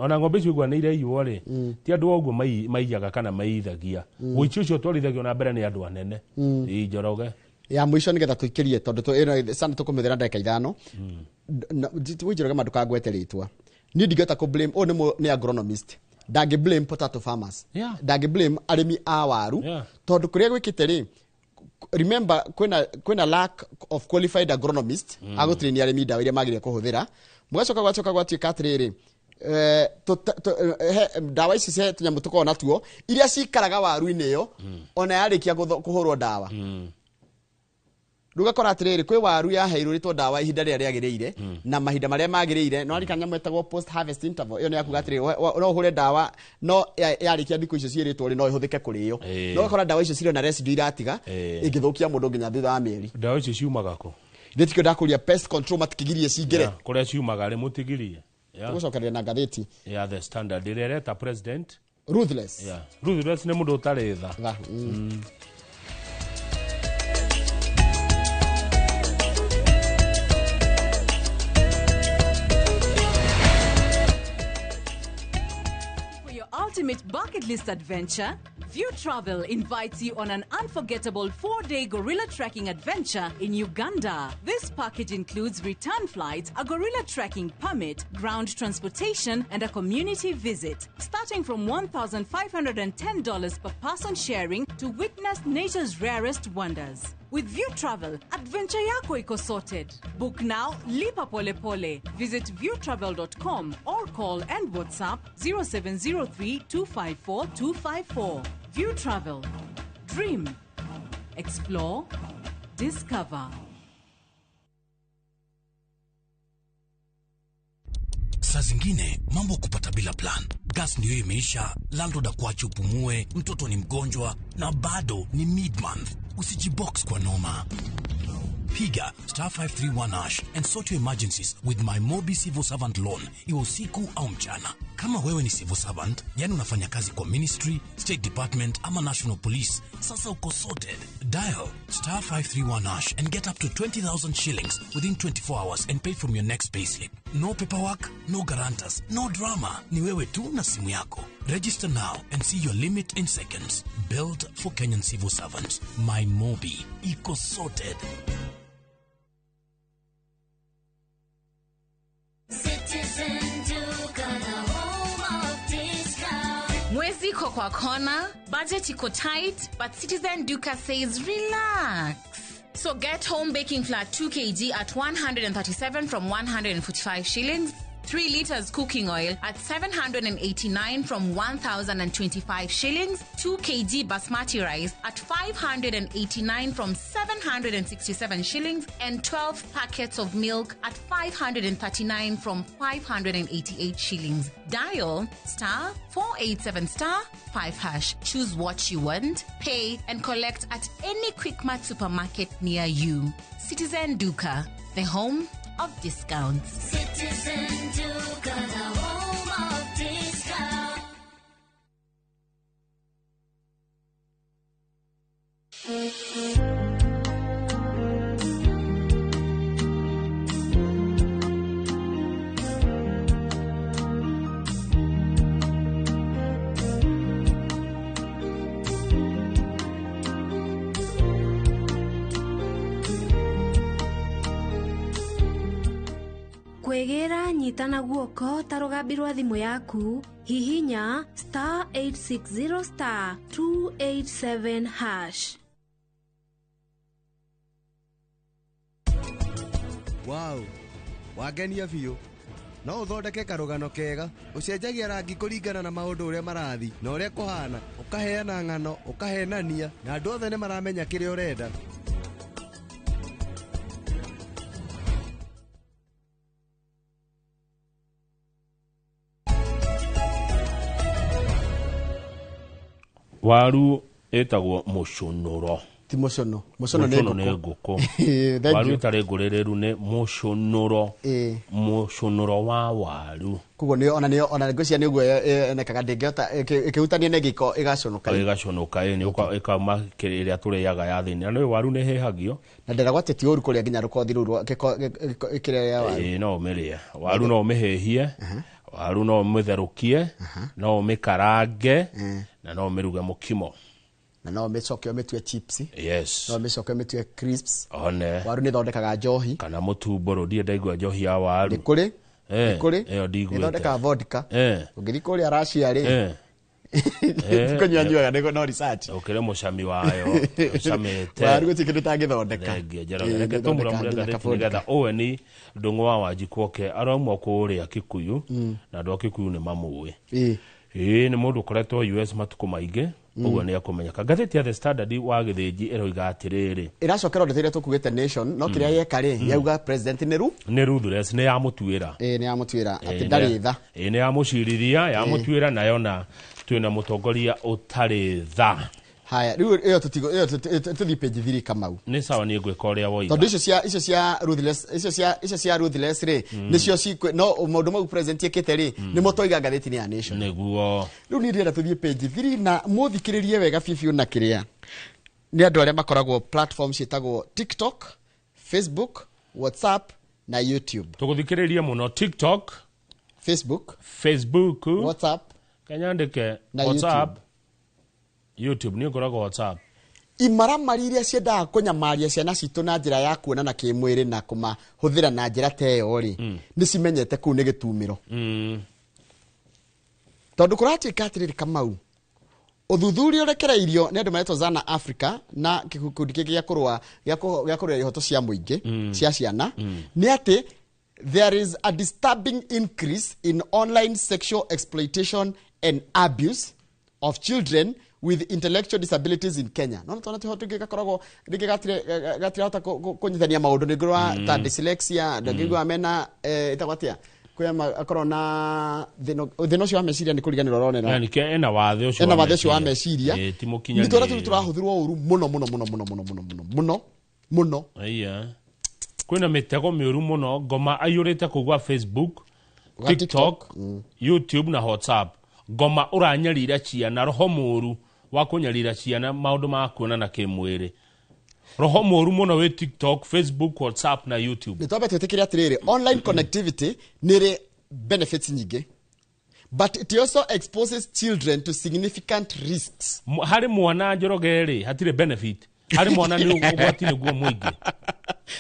Ona ng'ombe icio igua nĩ iraiywo rĩ, ti andũ o ũguo maiyaga kana maiithagia. Ũici ũcio ũtwarithagio na mbere nĩ andũ anene. Ĩĩ, Njoroge. Ya mũico nĩgetha tũikĩrie tondũ ĩno sana tũkũmĩthĩra ndagĩka 5. Njoroge ma ndũkangwete rĩtwa, niĩ ndingĩhota kũ blame ũyũ nĩ agronomist, ndangĩ blame potato farmers, ndangĩ blame arĩmi a waru, tondũ kũrĩa gwĩkĩte rĩ, remember kwĩna lack of qualified agronomist agũtrain arĩmi ndawa iria magĩrĩire kũhũthĩra. Mũgacoka gwacoka gwatuĩka atĩrĩrĩ, ndawa ici cia tũnyamũ tũkoragwo natuo iria cikaraga waru-inĩ ĩyo ona yarĩkia kũhũrwo ndawa. Rĩu ũgakora atĩrĩrĩ, kwĩ waru yaheirũrĩtwo ndawa ihinda rĩrĩa rĩagĩrĩire na mahinda marĩa magĩrĩire, no arika nyamũ ĩtagwo post harvest interval, ĩyo nĩ yakuga atĩrĩrĩ, no ũhũre ndawa no yarĩkia thikũ icio ciĩrĩtwo rĩ, no ĩhũthĩke kũrĩo. No ũgakora ndawa icio cirĩ na residue iratiga ĩngĩthũkia mũndũ nginya thutha wa mĩeri. Ndawa icio ciumaga kũ? Ndĩtikio ndakũria pest control matikĩgirie cingĩre. Yeah, kũrĩa ciumaga rĩ mũtigirie. Tũgũcokereria na ngathĩti ya The Standard ĩrĩa ĩreta president ruthless. Yeah. Ruthless nĩ mũndũ ũtarĩ tha. Tha. For your ultimate bucket list adventure, View Travel invites you on an unforgettable 4-day gorilla trekking adventure in Uganda. This package includes return flights, a gorilla trekking permit, ground transportation, and a community visit. Starting from $1,510 per person sharing to witness nature's rarest wonders. With View Travel, adventure yako iko sorted. Book now, lipa pole pole. Visit viewtravel.com or call and WhatsApp 0703 254 254. View Travel. Dream. Explore. Discover. Saa zingine mambo kupata bila plan. Gas ndiyo imeisha, landlord akuache upumue, mtoto ni mgonjwa na bado ni mid-month. Usijibox kwa noma. Piga star 531 hash and sort your emergencies with my Mobi Civil Servant Loan, iwe usiku au mchana. Kama wewe ni civil servant, yani unafanya kazi kwa ministry, state department ama national police, sasa uko sorted. Dial star 531 hash and get up to 20,000 shillings within 24 hours and pay from your next payslip. No paperwork, no guarantors, no drama. Ni wewe tu na simu yako. Register now and see your limit in seconds. Built for Kenyan civil servants. My Mobi. Iko sorted. Citizen Duka, the home of discount. Mwezi iko kwa kona, budget iko tight, but Citizen Duka says relax. So get home baking flour 2 kg at 137 from 145 shillings, 3 liters cooking oil at 789 from 1,025 shillings, 2 kg basmati rice at 589 from 767 shillings, and 12 packets of milk at 539 from 588 shillings. Dial star 487 star 5 hash. Choose what you want, pay, and collect at any Quickmart supermarket near you. Citizen Duka, the home of discounts. Citizen Duka, the home of discount. Kwĩgĩra nyitana guoko ta rũgambi rwa thimũ yaku, hihinya star 860 star 287 hash. Wow, wangenia biũ. No ũthondeke karũgano kega, ũcenjagia rangi kũringana na maũndũ ũrĩa marathi na ũrĩa kũhana, ũkaheana ng'ano, ũkahenania na andũ othe nĩ maramenya kĩrĩa ũrenda. Waru ĩtagwo mũcũnũro. Ti mũcũnũ. Mũcũnũ nĩ Mũcũnũ nĩ ngũkũ. ngũkũ. Thank Waru you. ĩtarĩ ngũrĩrĩru nĩ mũcũnũro. Ĩĩ. Mũcũnũro wa waru. Koguo nĩ ona nĩ ona ngwĩciria nĩ ũguo yonekaga ndĩngĩhota ĩkĩhutania na ĩngĩ ĩgacũnũka. Ĩgacũnũka ĩ nĩ ĩkauma ĩrĩa tũrĩaga ya thĩinĩ. Na nĩ waru nĩ ĩhĩhagio. Na nderagwo atĩ ti ũru kũrĩa nginya rũkothi rũu rwa kĩrĩa ya waru. Ĩĩ no ũmĩrĩe. Waru no ũmĩhĩhie. Waru no ũmĩtherũkie. No ũmĩkarange. Na no ũmĩruge mũkimo. Na no ũmĩcoke ũmĩtue chips. Yes. No ũmĩcoke ũmĩtue crisps. One. Waru nĩ ĩthondekaga njohi. Kana mũtumbũrũ ndirĩ ndaigua njohi ya waru. Nĩ kũrĩ. Eh, Nĩ kũrĩ. ĩyo ndiguĩte. Ĩthondekaga vodka. Eh. Ũngĩthiĩ kũrĩa Russia rĩ. Eh. Eh, Kũnyua nyuaga nĩ no research. Ũkĩrĩ mũcami wayo. Ũcamĩte. Waru gũtirĩ kĩndũ ĩtangĩthondeka. Thengia Njoroge. Ĩĩ, Reke nĩ ĩthondekaga tũmũramũre nginya ngathĩti kavodka. nĩgetha Owen Ndung'u wa Wanjikũ oke arauma kũrĩa Kikuyu na andũ a Kikuyu nĩ mamũĩ. Ĩĩ. Ĩĩ nĩ mũndũ ũkoretwo US matukũ maingĩ ũguo nĩ ekũmenyeka. Ngathĩti ya The Standard wa Gĩthĩnji ĩroiga atĩrĩrĩ. Ĩracokera ndeto iria tũkugĩte Nation no kĩrĩa yeka rĩ yauga president nĩ ru Nĩ ruthless, nĩ yamũtuĩra. Ĩĩ nĩ yamũtuĩra atĩ Ĩĩ, ndarĩ tha. Ĩĩ nĩ yamũcirithia, yamũtuĩra na yona twĩna mũtongoria ũtarĩ tha. Haya rĩu ĩyo tũtigo ĩyo tũthiĩ page 3 Kamau. Nĩ sawa niĩ ngwĩka ũrĩa woiga. Tondũ icio cia icio cia ruthless icio cia icio cia ruthless rĩ nĩcio cikwe no maũndũ mau president ekĩte rĩ nĩmo toiga ngathĩti-inĩ ya Nation. Nĩguo. Rĩu niĩ ndĩrenda tũthiĩ page 3 na mũthikĩrĩrie wega biũ biũ na kĩrĩa nĩ andũ arĩa makoragwo platform ciĩtagwo TikTok, Facebook, WhatsApp na YouTube. Tũgũthikĩrĩrie mũno TikTok, Facebook, Facebook, WhatsApp kanyandĩke na WhatsApp, YouTube niĩ ngoragwo WhatsApp. Imaramari iria ciendaga kũnyamaria ciana citũ na njĩra ya kuonana kĩmwĩrĩ na kũmahũthĩra na njĩra ta ĩyo rĩ nĩ cimenyete kũu nĩ gĩtumĩro. Tondũ kũratuĩka atĩrĩrĩ Kamau, ũthuthuria ũrekereirio nĩ andũ maretwo Zana Africa na gĩkundi kĩngĩ gĩa kũrũa gĩa kũrũa ihoto cia mũingĩ cia ciana nĩ atĩ there is a disturbing increase in online sexual exploitation and abuse of children with intellectual disabilities in Kenya. No twana tuho tũngĩ gakoragwo rĩngĩ gatirahota kũnyitithania maũndũ nĩ ngũrwa ta dyslexia ndangĩigua mena ĩtagwo atĩa kwĩ akorwo na thĩna ũcio wa meciria nĩ kũriganĩrwo ũronera. Yani ke ena wathe ũcio ena wathe ũcio wa meciria. Ĩĩ, ti mũkinyanĩru. Nĩ twana tũu tũrahũthĩrwo ũru mũno mũno mũno mũno mũno mũno mũno mũno mũno. Ĩya. Kwĩna mĩtego mĩũru mũno ngoma aiyũrĩte kũu gwa Facebook, Gwa TikTok, YouTube na WhatsApp. Ngoma ũranyarira ciana roho mũru wa kũnyarira ciana maũndũ ma kuonana kĩmwĩrĩ. Roho mũru mũno wĩ TikTok, Facebook, WhatsApp na YouTube. Nĩ twambe twĩtĩkĩre atĩrĩrĩ online connectivity nĩ ĩrĩ benefits nyingĩ but it also exposes children to significant risks. Harĩ mwana Njoroge rĩ hatirĩ benefit. Harĩ mwana nĩ ũgwati nĩguo mũingĩ.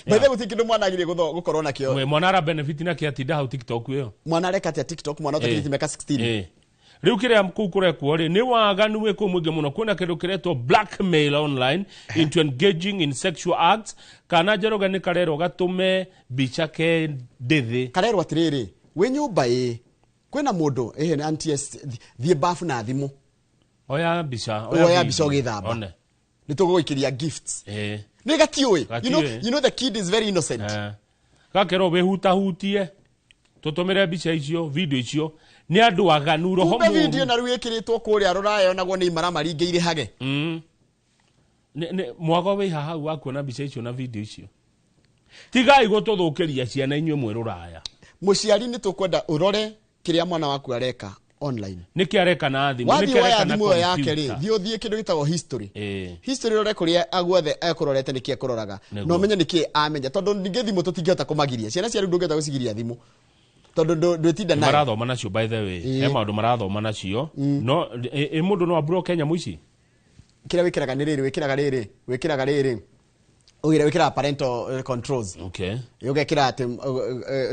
By the way gũtirĩ kĩndũ mwana agĩrĩire gũkorwo nakĩo. Mwana ara benefit nakĩ atinda hau TikTok ĩyo. Mwana areka atĩa TikTok mwana ũtakinyĩtie mĩaka 16? Rĩu kĩrĩa kũu kũrekwo rĩ nĩ waganu wĩ kũu mũingĩ mũno. Kwĩna kĩndũ kĩretwo blackmail online into engaging in sexual acts kana Njoroge nĩ karerwo gatũme mbica ke ndĩthĩ. Karerwo atĩrĩrĩ wĩ nyũmba ĩ kwĩna mũndũ ĩhĩ nĩ NTS thiĩ bafu na thimũ. Oya mbica. Oya mbica ũgĩthamba. One. Nĩ tũgũgũikĩria gifts. Nĩ gatiũĩ. You know the kid is very innocent. Gakerwo wĩhutahutie tũtũmĩre mbica icio video icio nĩ andũ aganu roho Kumbe video mũru. na rĩu ĩkĩrĩtwo kũrĩa rũraya yonagwo nĩ imaramari ingĩ irĩhage. Mwago wĩ haha hau wa kuona mbica icio na video icio. Tigai gũtũthũkĩria ciana inyuĩ mwĩ rũraya. Mũciari nĩ tũkwenda ũrore kĩrĩa mwana waku areka online. Nĩkĩ areka na thimũ? Wathiĩ Nĩkĩ woya areka na thimũ ĩyo yake rĩ, computer? thiĩ ũthiĩ kĩndũ gĩtagwo history. History ũrore kũrĩa guothe ekũrorete nĩkĩ ekũroraga. Nĩguo. Na ũmenye nĩkĩ amenya tondũ ningĩ thimũ tũtingĩhota kũmagiria. Ciana cia rĩu ndũngĩhota gũcigiria thimũ. Tondũ ndwĩtinda nayo. Marathoma nacio by the way. He maũndũ marathoma nacio. No ĩ mũndũ no abroke nyamũ ici? Kĩrĩa wĩkĩraga nĩ rĩrĩ, wĩkĩraga rĩrĩ, wĩkĩraga rĩrĩ. Ũgĩra wĩkĩraga parental controls. Okay. Ũgekĩra atĩ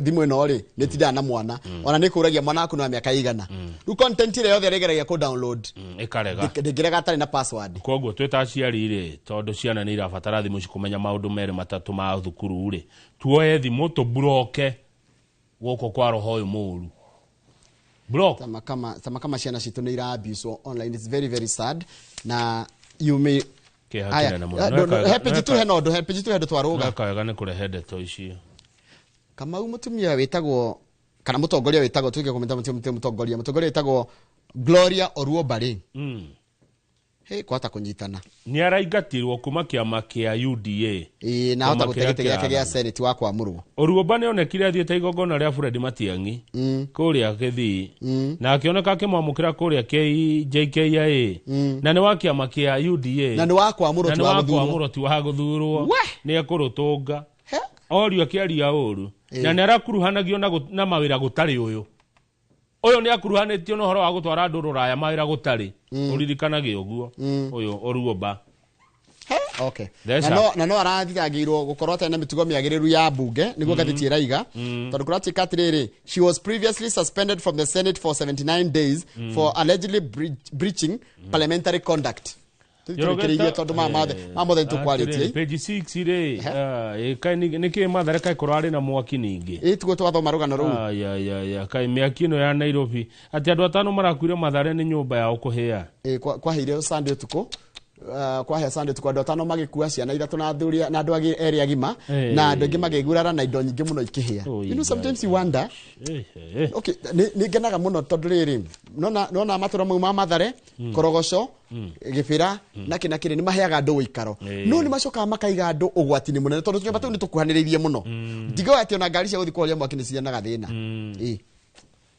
thimũ ĩno rĩ nĩ tindaga na mwana. Ona nĩ kũragia mwana waku nĩ wa mĩaka ĩigana. Rĩu content ĩrĩa yothe ĩrĩgeragia kũ download. Ĩkarega. Ndĩngĩrega atarĩ na password. Koguo twĩ ta aciari rĩ tondũ ciana nĩ irabatara thimũ ici kũmenya maũndũ merĩ matatũ ma thukuru rĩ tuoye thimũ tũburoke gũkũ kwa roho ũyũ mũru. Block. Sama kama ciana citũ nĩ ira abuse online. It's very very sad. Na you may Kĩeha Aya, kĩnene mũno. He page tu hena ũndũ, he page tu he ũndũ twarũga. Neka wega nĩ kũrehe ndeto icio. Kamau mũtumia wĩtagwo kana mũtongoria wĩtagwo tuge kũmĩta mũtongoria wĩtagwo Gloria Oruo Barĩ. Hey, kwata kũnyitana. Nĩ araingatirwo kuma kĩama kĩa UDA. Ĩĩ, na ahota Kĩama gũte kĩrĩa gĩtĩ gĩake gĩa kĩrathana. senate wa kwamũrwo. Oruomba nĩ onekire athiĩte igongona rĩa Fred Matiang'i kũrĩa Gĩthii, na akĩoneka akĩmwamũkĩra kũrĩa JKIA, na nĩ wa kĩama kĩa UDA. Na nĩ wa kwamũrwo, na ti nĩ wa wa gũthurwo. kwamũrwo, ti wa gũthurwo. We! Nĩ ekũrũtũnga. He? Orio akĩaria ũru na nĩ arakuruhanagio na mawĩra gũtarĩ. Ũyũ ũyũ nĩ akuruhanĩtio na ũhoro wa gũtwara andũ rũraya, mawĩra gũtarĩ. Ũririkanage ũguo, ũyũ Oruomba. He? Okay. Theca. Na no arathitangĩirwo gũkorwo atarĩ na mĩtugo mĩagĩrĩru ya mbunge, nĩguo ngathĩti ĩraiga, tondũ kũratuĩka atĩrĩrĩ, she was previously suspended from the Senate for 79 days for allegedly breaching parliamentary conduct. Tũrĩkĩrĩirie tondũ maya mothe nĩtũkwarĩtie. Page 6 rĩ, kaĩ nĩkĩ Mathare kaĩ kũrarĩ na mwaki ningĩ? Ĩ, tiguo twathoma rũgano rũu. Ayayaya, kaĩ mĩaki ĩno ya Nairobi, atĩ andũ 5 marakuire Mathare nĩ nyũmba yao kũhĩa. Ĩ, kwaheire Sunday ũtukũ. Kwahĩa Sunday ũtukũ, andũ 5 magĩkua, ciana ithatũ na athuri na andũ erĩ agima, na andũ aingĩ magĩgurara na indo nyingĩ mũno ikĩhĩa. Oi, You know, sometimes you wonder. Okay, nĩ ngenaga mũno tondũ rĩrĩ, nona matũra mau ma Mathare, Korogoco, Gĩbĩra na kĩ na kĩrĩ, nĩ maheaga andũ ũikaro, no nĩ macokaga makaiga andũ ũgwati-inĩ mũnene, tondũ tũnyũmba tũu nĩ tũkuhanĩrĩirie mũno. Ndigoe atĩ ona ngari cia gũthiĩ kũhoria mwaki nĩ cianaga thĩna. Ĩ.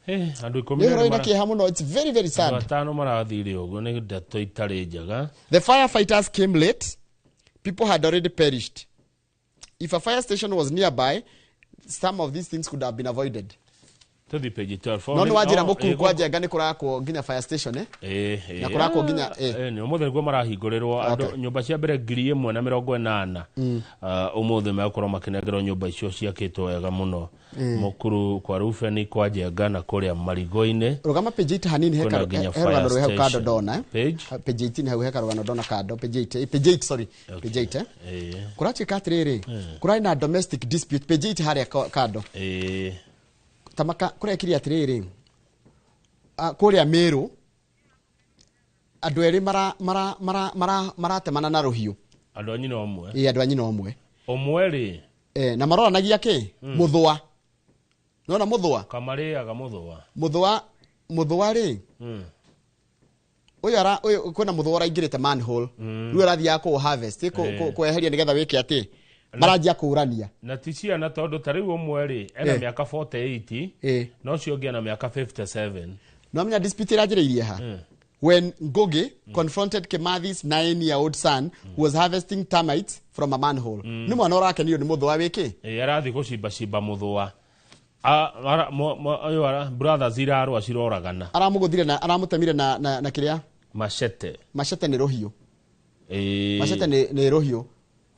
Andũ 10 Nĩ ũhoro na wĩna kĩeha mũno. It's very, very sad. Andũ 5 marathire ũguo, nĩ ndeto itarĩ njega. The firefighters came late. People had already perished. If a fire station was nearby, some of these things could have been avoided. Tũthi page 12. No nĩ wanjĩra Oh, mũkuru kwa Njenga nĩ kũrakwo nginya fire station, eh? Ĩ, Na kũrakwo nginya, ĩ. Nĩ ũmũthĩ nĩguo marahingũrĩrwo andũ nyũmba cia mbere 1080. Ũmũthĩ megũkorwo makĩnengerwo nyũmba icio ciakĩtwo wega mũno Mũkuru kwa Rufeni, kwa Njenga na kũrĩa Marigo-inĩ. Rũgama page 8 hanini, he Kwĩna nginya he rũgano fire rwĩ hau kando station. ndona, eh? Page? Page 18 hau he karũgano ndona kando. Page 8, page 8, sorry. Page 8, eh? Kũratuĩka atĩrĩrĩ, kũrarĩ na domestic dispute page 8 harĩa kando. Tamaka kũrekire atĩrĩrĩ, kũrĩa Meru andũ erĩ maratemana na rũhiũ. Andũ a nyina ũmwe. Ĩ, andũ a nyina ũmwe. Ũmwe rĩ. Eh, na maroranagia kĩ mũthũa, nona mũthũa. Kamarĩaga mũthũa. Mũthũa, mũthũa rĩ, ũyũ ara ũyũ kwĩna mũthũa ũraingĩrĩte manhole, rĩu arathiaga kũ harvest, kweheria nĩgetha wĩke atĩ maranjia kũrania. Na ti ciana, tondũ ta rĩu ũmwe rĩ ena mĩaka 48, na ũcio ũngĩ ena mĩaka 57. No menya dispute ĩranjĩrĩirie ha? When Ngugi confronted Kimathi's 9-year-old son who was harvesting termites from a manhole. Nĩ mwana ũrakenirio nĩ mũthũa wĩkĩ. Ĩ, arathiĩ gũcimbacimba mũthũa. Ũyũ brothers irarũa, ciroragana. Aramũgũthire na aramũtemire na kĩrĩa? Machete. Machete nĩ rũhiũ. Ĩ. Machete nĩ rũhiũ.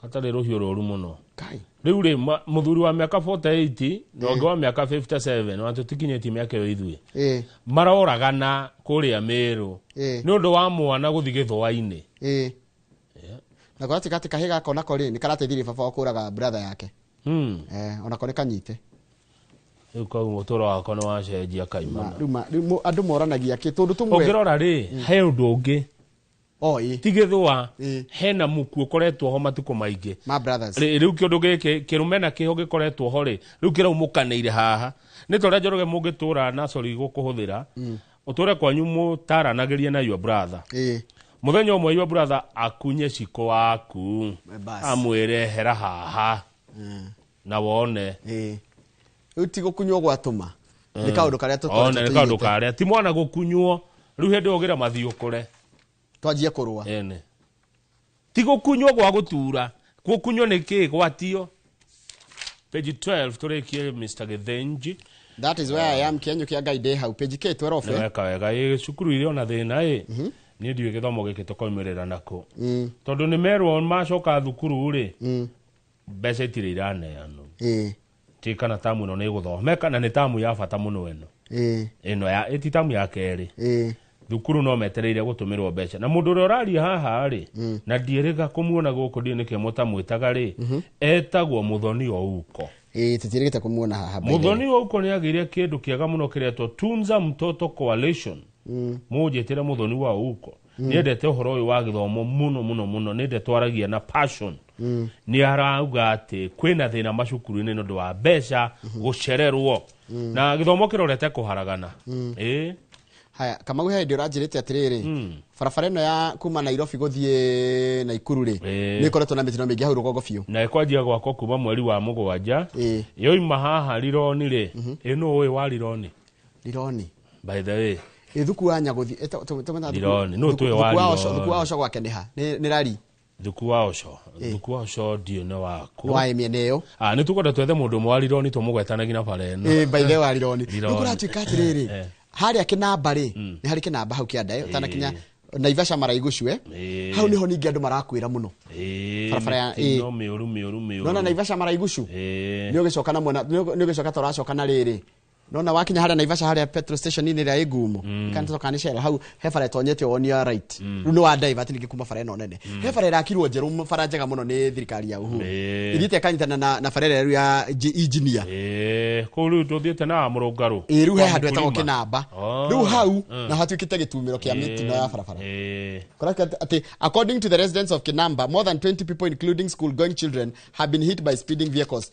Gatarĩ rũhiũ rũru mũno. Kai. Rĩu rĩ, mũthuri wa mĩaka 48 na ũngĩ wa mĩaka 57, ona tũtikinyĩtie mĩaka ĩyo ithuĩ, maroragana kũrĩa Mĩrũ nĩ ũndũ wa mwana gũthiĩ gĩthũa-inĩ. Ĩ. Na kũratuĩka atĩ kahĩ gaka onako rĩ, nĩ karateithirie baba wa kũraga brother yake. Eh, onako nĩ kanyite. Rĩu kau mũtũro wakwa nĩ wacenjia kaimana. Rĩu andũ moranagia kĩ tũndũ tũmwe. Ũngĩrora rĩ, he ũndũ ũngĩ. O ĩ. Ti gĩthũa, hena muku ũkoretwo ho matukũ maingĩ. Ma brothers. Rĩu kĩũndũ gĩkĩ kĩrũme na kĩho gĩkoretwo ho rĩ, rĩu kĩraumũkanĩire haha nĩ ta ũrĩa Njoroge mũngĩtũra na sorry gũkũhũthĩra, ũtũre kwanyu mũtaranagĩrie na your brother, mũthenya ũmwe your brother akunye ciko waku, Bas. amwĩre hera haha na wone. Ĩ. Rĩu ti gũkunywo gwatũma. Nĩ kaũndũ karĩa tũkoretwo One nĩ kaũndũ tũigĩte. karĩa ti mwana gũkunywo, rĩu hĩndĩ ĩyo ũgĩra mathiĩ ũkũre. Twanjie kũrũa. Ene ti gũkunywo gwa gũtura, gũkunywo nĩ kĩ gwatio. Page 12 tũrĩkie, Mr Gĩthĩnji. That is where I am, kĩenyũ kĩa Ngai ndĩ hau page K 12. Nĩ weka wega. Ĩ, cukuru irĩ ona thĩna. Ĩ, niĩ ndiũĩ gĩthomo gĩkĩ tũkoimĩrĩra nakũ, tondũ nĩ merwo macoka thukuru rĩ, mbeca itirĩ iraneanwo. Ti kana tamu ĩno nĩ ĩgũthomeka, na nĩ tamu ya bata mũno ĩno. Ĩno ya ĩ ti tamu ya kerĩ. Thukuru no metereire gũtũmĩrwo mbeca, na mũndũ ũrĩa ũraria haha rĩ, na ndiĩrĩga kũmuona gũkũ, ndiĩ nĩkĩo mũtamwĩtaga rĩ, etagwo Mũthoni Ouko. Ĩ, tũtiĩrĩgĩte kũmuona haha, by the way. Mũthoni Ouko nĩ agĩire kĩndũ kĩega mũno kĩretwo Tunza Mtoto Coalition. Mũnjĩtĩre Mũthoni wa Ouko, nĩendete ũhoro ũyũ wa gĩthomo mũno mũno mũno, nĩ ndeto aragia na passion. Nĩ arauga atĩ kwĩna thĩna macukuru-inĩ nĩ ũndũ wa mbeca gũcererwo, na gĩthomo kĩrorete kũharagana. Ĩ. Haya, Kamau, he hĩndĩ ũranjĩrĩte atĩrĩrĩ, Barabara ĩno ya kuma Nairobi gũthiĩ Naikuru rĩ, nĩ ĩkoretwo na mĩtino mĩingĩ hau rũgongo biũ. Na ĩkwanjia gwakwo kuma mweri wa 7. Ĩĩ. Yoima haha Rironi rĩ, ĩ nũ ũĩ wa Rironi? Rironi. By the way, Ĩ thuku wa Nyagũthi Rironi, nũ tũĩ wa Rironi? Thuku wa Oco gwake nĩ ha? Nĩ rari. Thuku wa Oco, thuku wa Oco ndiũ nĩ waku. Nĩ wa mĩena ĩyo. Ah, nĩ tũkwenda twethe mũndũ ũmwe wa Rironi tũmũgwetanagia na bara ĩno. Ĩ by the way wa Rironi. Rironi. Rĩu kũratuĩka atĩrĩrĩ, harĩa kĩnamba rĩ, nĩ harĩ kĩnamba hau kĩanda ũtanakinya Naivasha maraigucue. Hau nĩho ningĩ andũ marakwĩra mũno. Barabara ya mĩtino mĩũru mĩũru mĩũru. Nona Naivasha maraigucu. Nĩ ũgĩcoka na mwena, nĩ ũgĩcoka ta ũracoka na rĩrĩ. Nona wakinya harĩa Naivasha harĩa petrol station inĩ ĩrĩa ĩ ngumo. Kana tũcoka nĩ Shell hau he bara ĩtonyete on your right. Rĩu nĩ wa divert ningĩ kuma bara ĩno nene. He bara ĩrakirwo njerũ, bara njega mũno nĩ thirikari ya Uhuru. Ĩthiĩte ĩkanyitana na bara ĩrĩa rĩu ya engineer. Kũu rĩu tũthiĩte na mũrũngarũ. Ĩ rĩu he Kwa handũ hetagwo Mkulima. Kĩnamba. Rĩu hau na hatuĩkĩte gĩtumĩro kĩa mĩtino ya barabara. Correct, ati, according to the residents of Kinamba, more than 20 people, including school-going children, have been hit by speeding vehicles.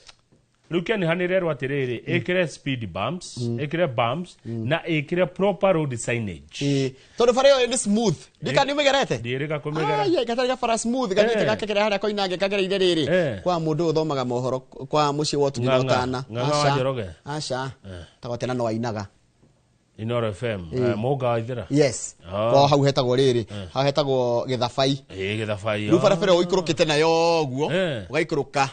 Rĩu kĩaniha nĩ rerwo atĩrĩrĩ, ĩkĩre speed bumps, ĩkĩre bumps na ĩkĩre proper road signage. Tondũ bara ĩyo nĩ smooth. Ndika nĩ ũmĩgerete? Ndiĩrĩga kũmĩgera. Ai, gatarĩ gabara smooth gathiĩte gakekera harĩa koinange kagereire rĩrĩ. Kwa mũndũ ũthomaga mohoro kwa mũciĩ wa ũtugi na Ng'ang'a. ũtana. Ng'ang'a wa Njoroge? Aca. Tagotena no ainaga. Inoro FM. Mũnga wa Ithera. Yes. Kwa hau hetagwo rĩrĩ. Hau hetagwo Gĩthabai. Gĩthabai. Rĩu barabara ĩyo ũikũrũkĩte nayo ũguo, ũgaikũrũka.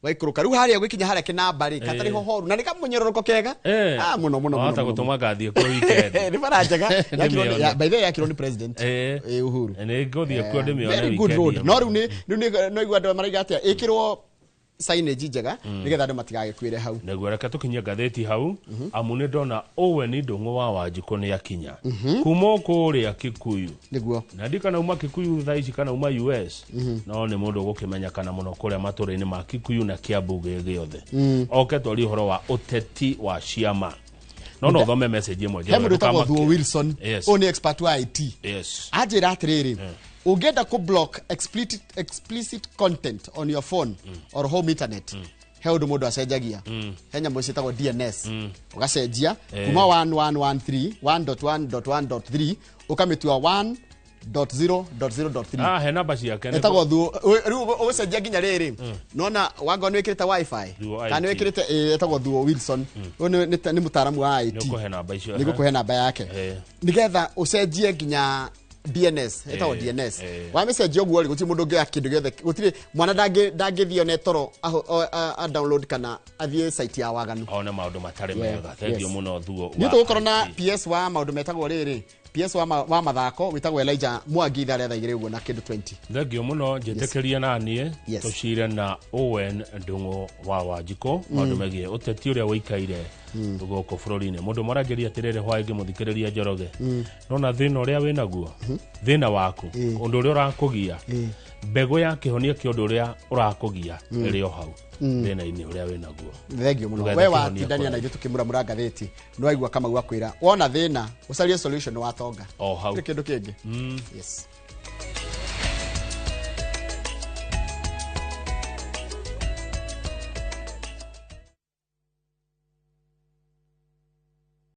Waikũrũka rĩu harĩa gwĩkinya harĩa kĩnamba rĩ, gatarĩ hohoru na nĩ kamũnyororoko kega. Ah, mũno mũno mũno. Wahota gũtũma ngathiĩ kuo weekend. Nĩ bara njega. Ndĩmĩone. By the way yakirwo nĩ president. Uhuru. Nĩ ngũthiĩ kuo ndĩmĩone Very good weekend road. ĩyo. No rĩu nĩ no igua andũ maraiga atĩa ĩkĩrwo signage njega nĩgetha andũ matigagĩkuĩre hau. Nĩguo reke tũkinyie ngathĩti hau, amu nĩ ndona Owen Ndũng'ũ wa Wanjikũ nĩ akinya kuma kũrĩa Kikuyu. Nĩguo. Na ndikana uma Kikuyu thaa ici kana uma US, no nĩ mũndũ ũgũkĩmenyekana mũno kũrĩa matũra-inĩ ma Kikuyu na Kiambu gĩothe. Oke twarie ũhoro wa ũteti wa ciama. No no ũthome message ĩmwe. He mũndũ wĩtagwo Thuo Wilson. Yes. Ũyũ nĩ expert wa IT. Yes. Anjĩra atĩrĩrĩ, ũngĩenda kũ block explicit content on your phone or home internet, he ũndũ mũndũ acenjagia. He nyamũ ciĩtagwo DNS. Ũgacenjia kuma 1113 1.1.1.3 ũkamĩtua 1.0.0.3. Ah, he namba ciake. Ĩtagwo Thuo. Rĩu ũgũcenjia nginya rĩrĩ, nona wangorwo nĩ wĩkĩrĩte wifi Thuo kana nĩ IT. wĩkĩrĩte, ĩtagwo Thuo Wilson. Ũyũ nĩ mũtaaramu wa IT. Nĩ ũkũhe namba icio. Nĩ ngũkũhe namba yake nĩgetha ũcenjie nginya DNS, ĩtagwo DNS. Wamĩcenjia ũguo rĩ, gũtirĩ mũndũ ũngĩoya kĩndũ gĩothe, gũtirĩ mwana ndangĩthiĩ one toro a download kana athiĩ site ya waganu. One maũndũ matarĩ mega. Thank you mũno Thuo. Nĩ tũgũkorwo na PS wa maũndũ metagwo rĩrĩ, PS wa mathako wĩtagwo Elijah Mwangi ithaa rĩa thaa 2 ũguo na kĩndũ 20. Thank you mũno, njĩtĩkĩrie na niĩ tũcire na Owen Ndũng'ũ wa Wanjikũ maũndũ megiĩ ũteti ũrĩa ũikaire gũkũ bũrũri-inĩ. Mũndũ maranjĩria atĩrĩrĩ, hwaĩ ngĩmũthikĩrĩria Njoroge, nona thĩna ũrĩa wĩnaguo, thĩna waku, ũndũ ũrĩa ũrakũgia, mbegũ ya kĩhonia kĩa ũndũ ũrĩa ũrakũgia ĩrĩ o hau thĩna-inĩ ũrĩa wĩnaguo. Thengio mũno. Ndũgethe We kĩhonia watindania na kũraihu. ithuĩ tũkĩmuramura ngathĩti, nĩ waigua Kamau akwĩra wona thĩna ũcarie solution watonga. O hau. Gũtirĩ kĩndũ kĩngĩ. Yes.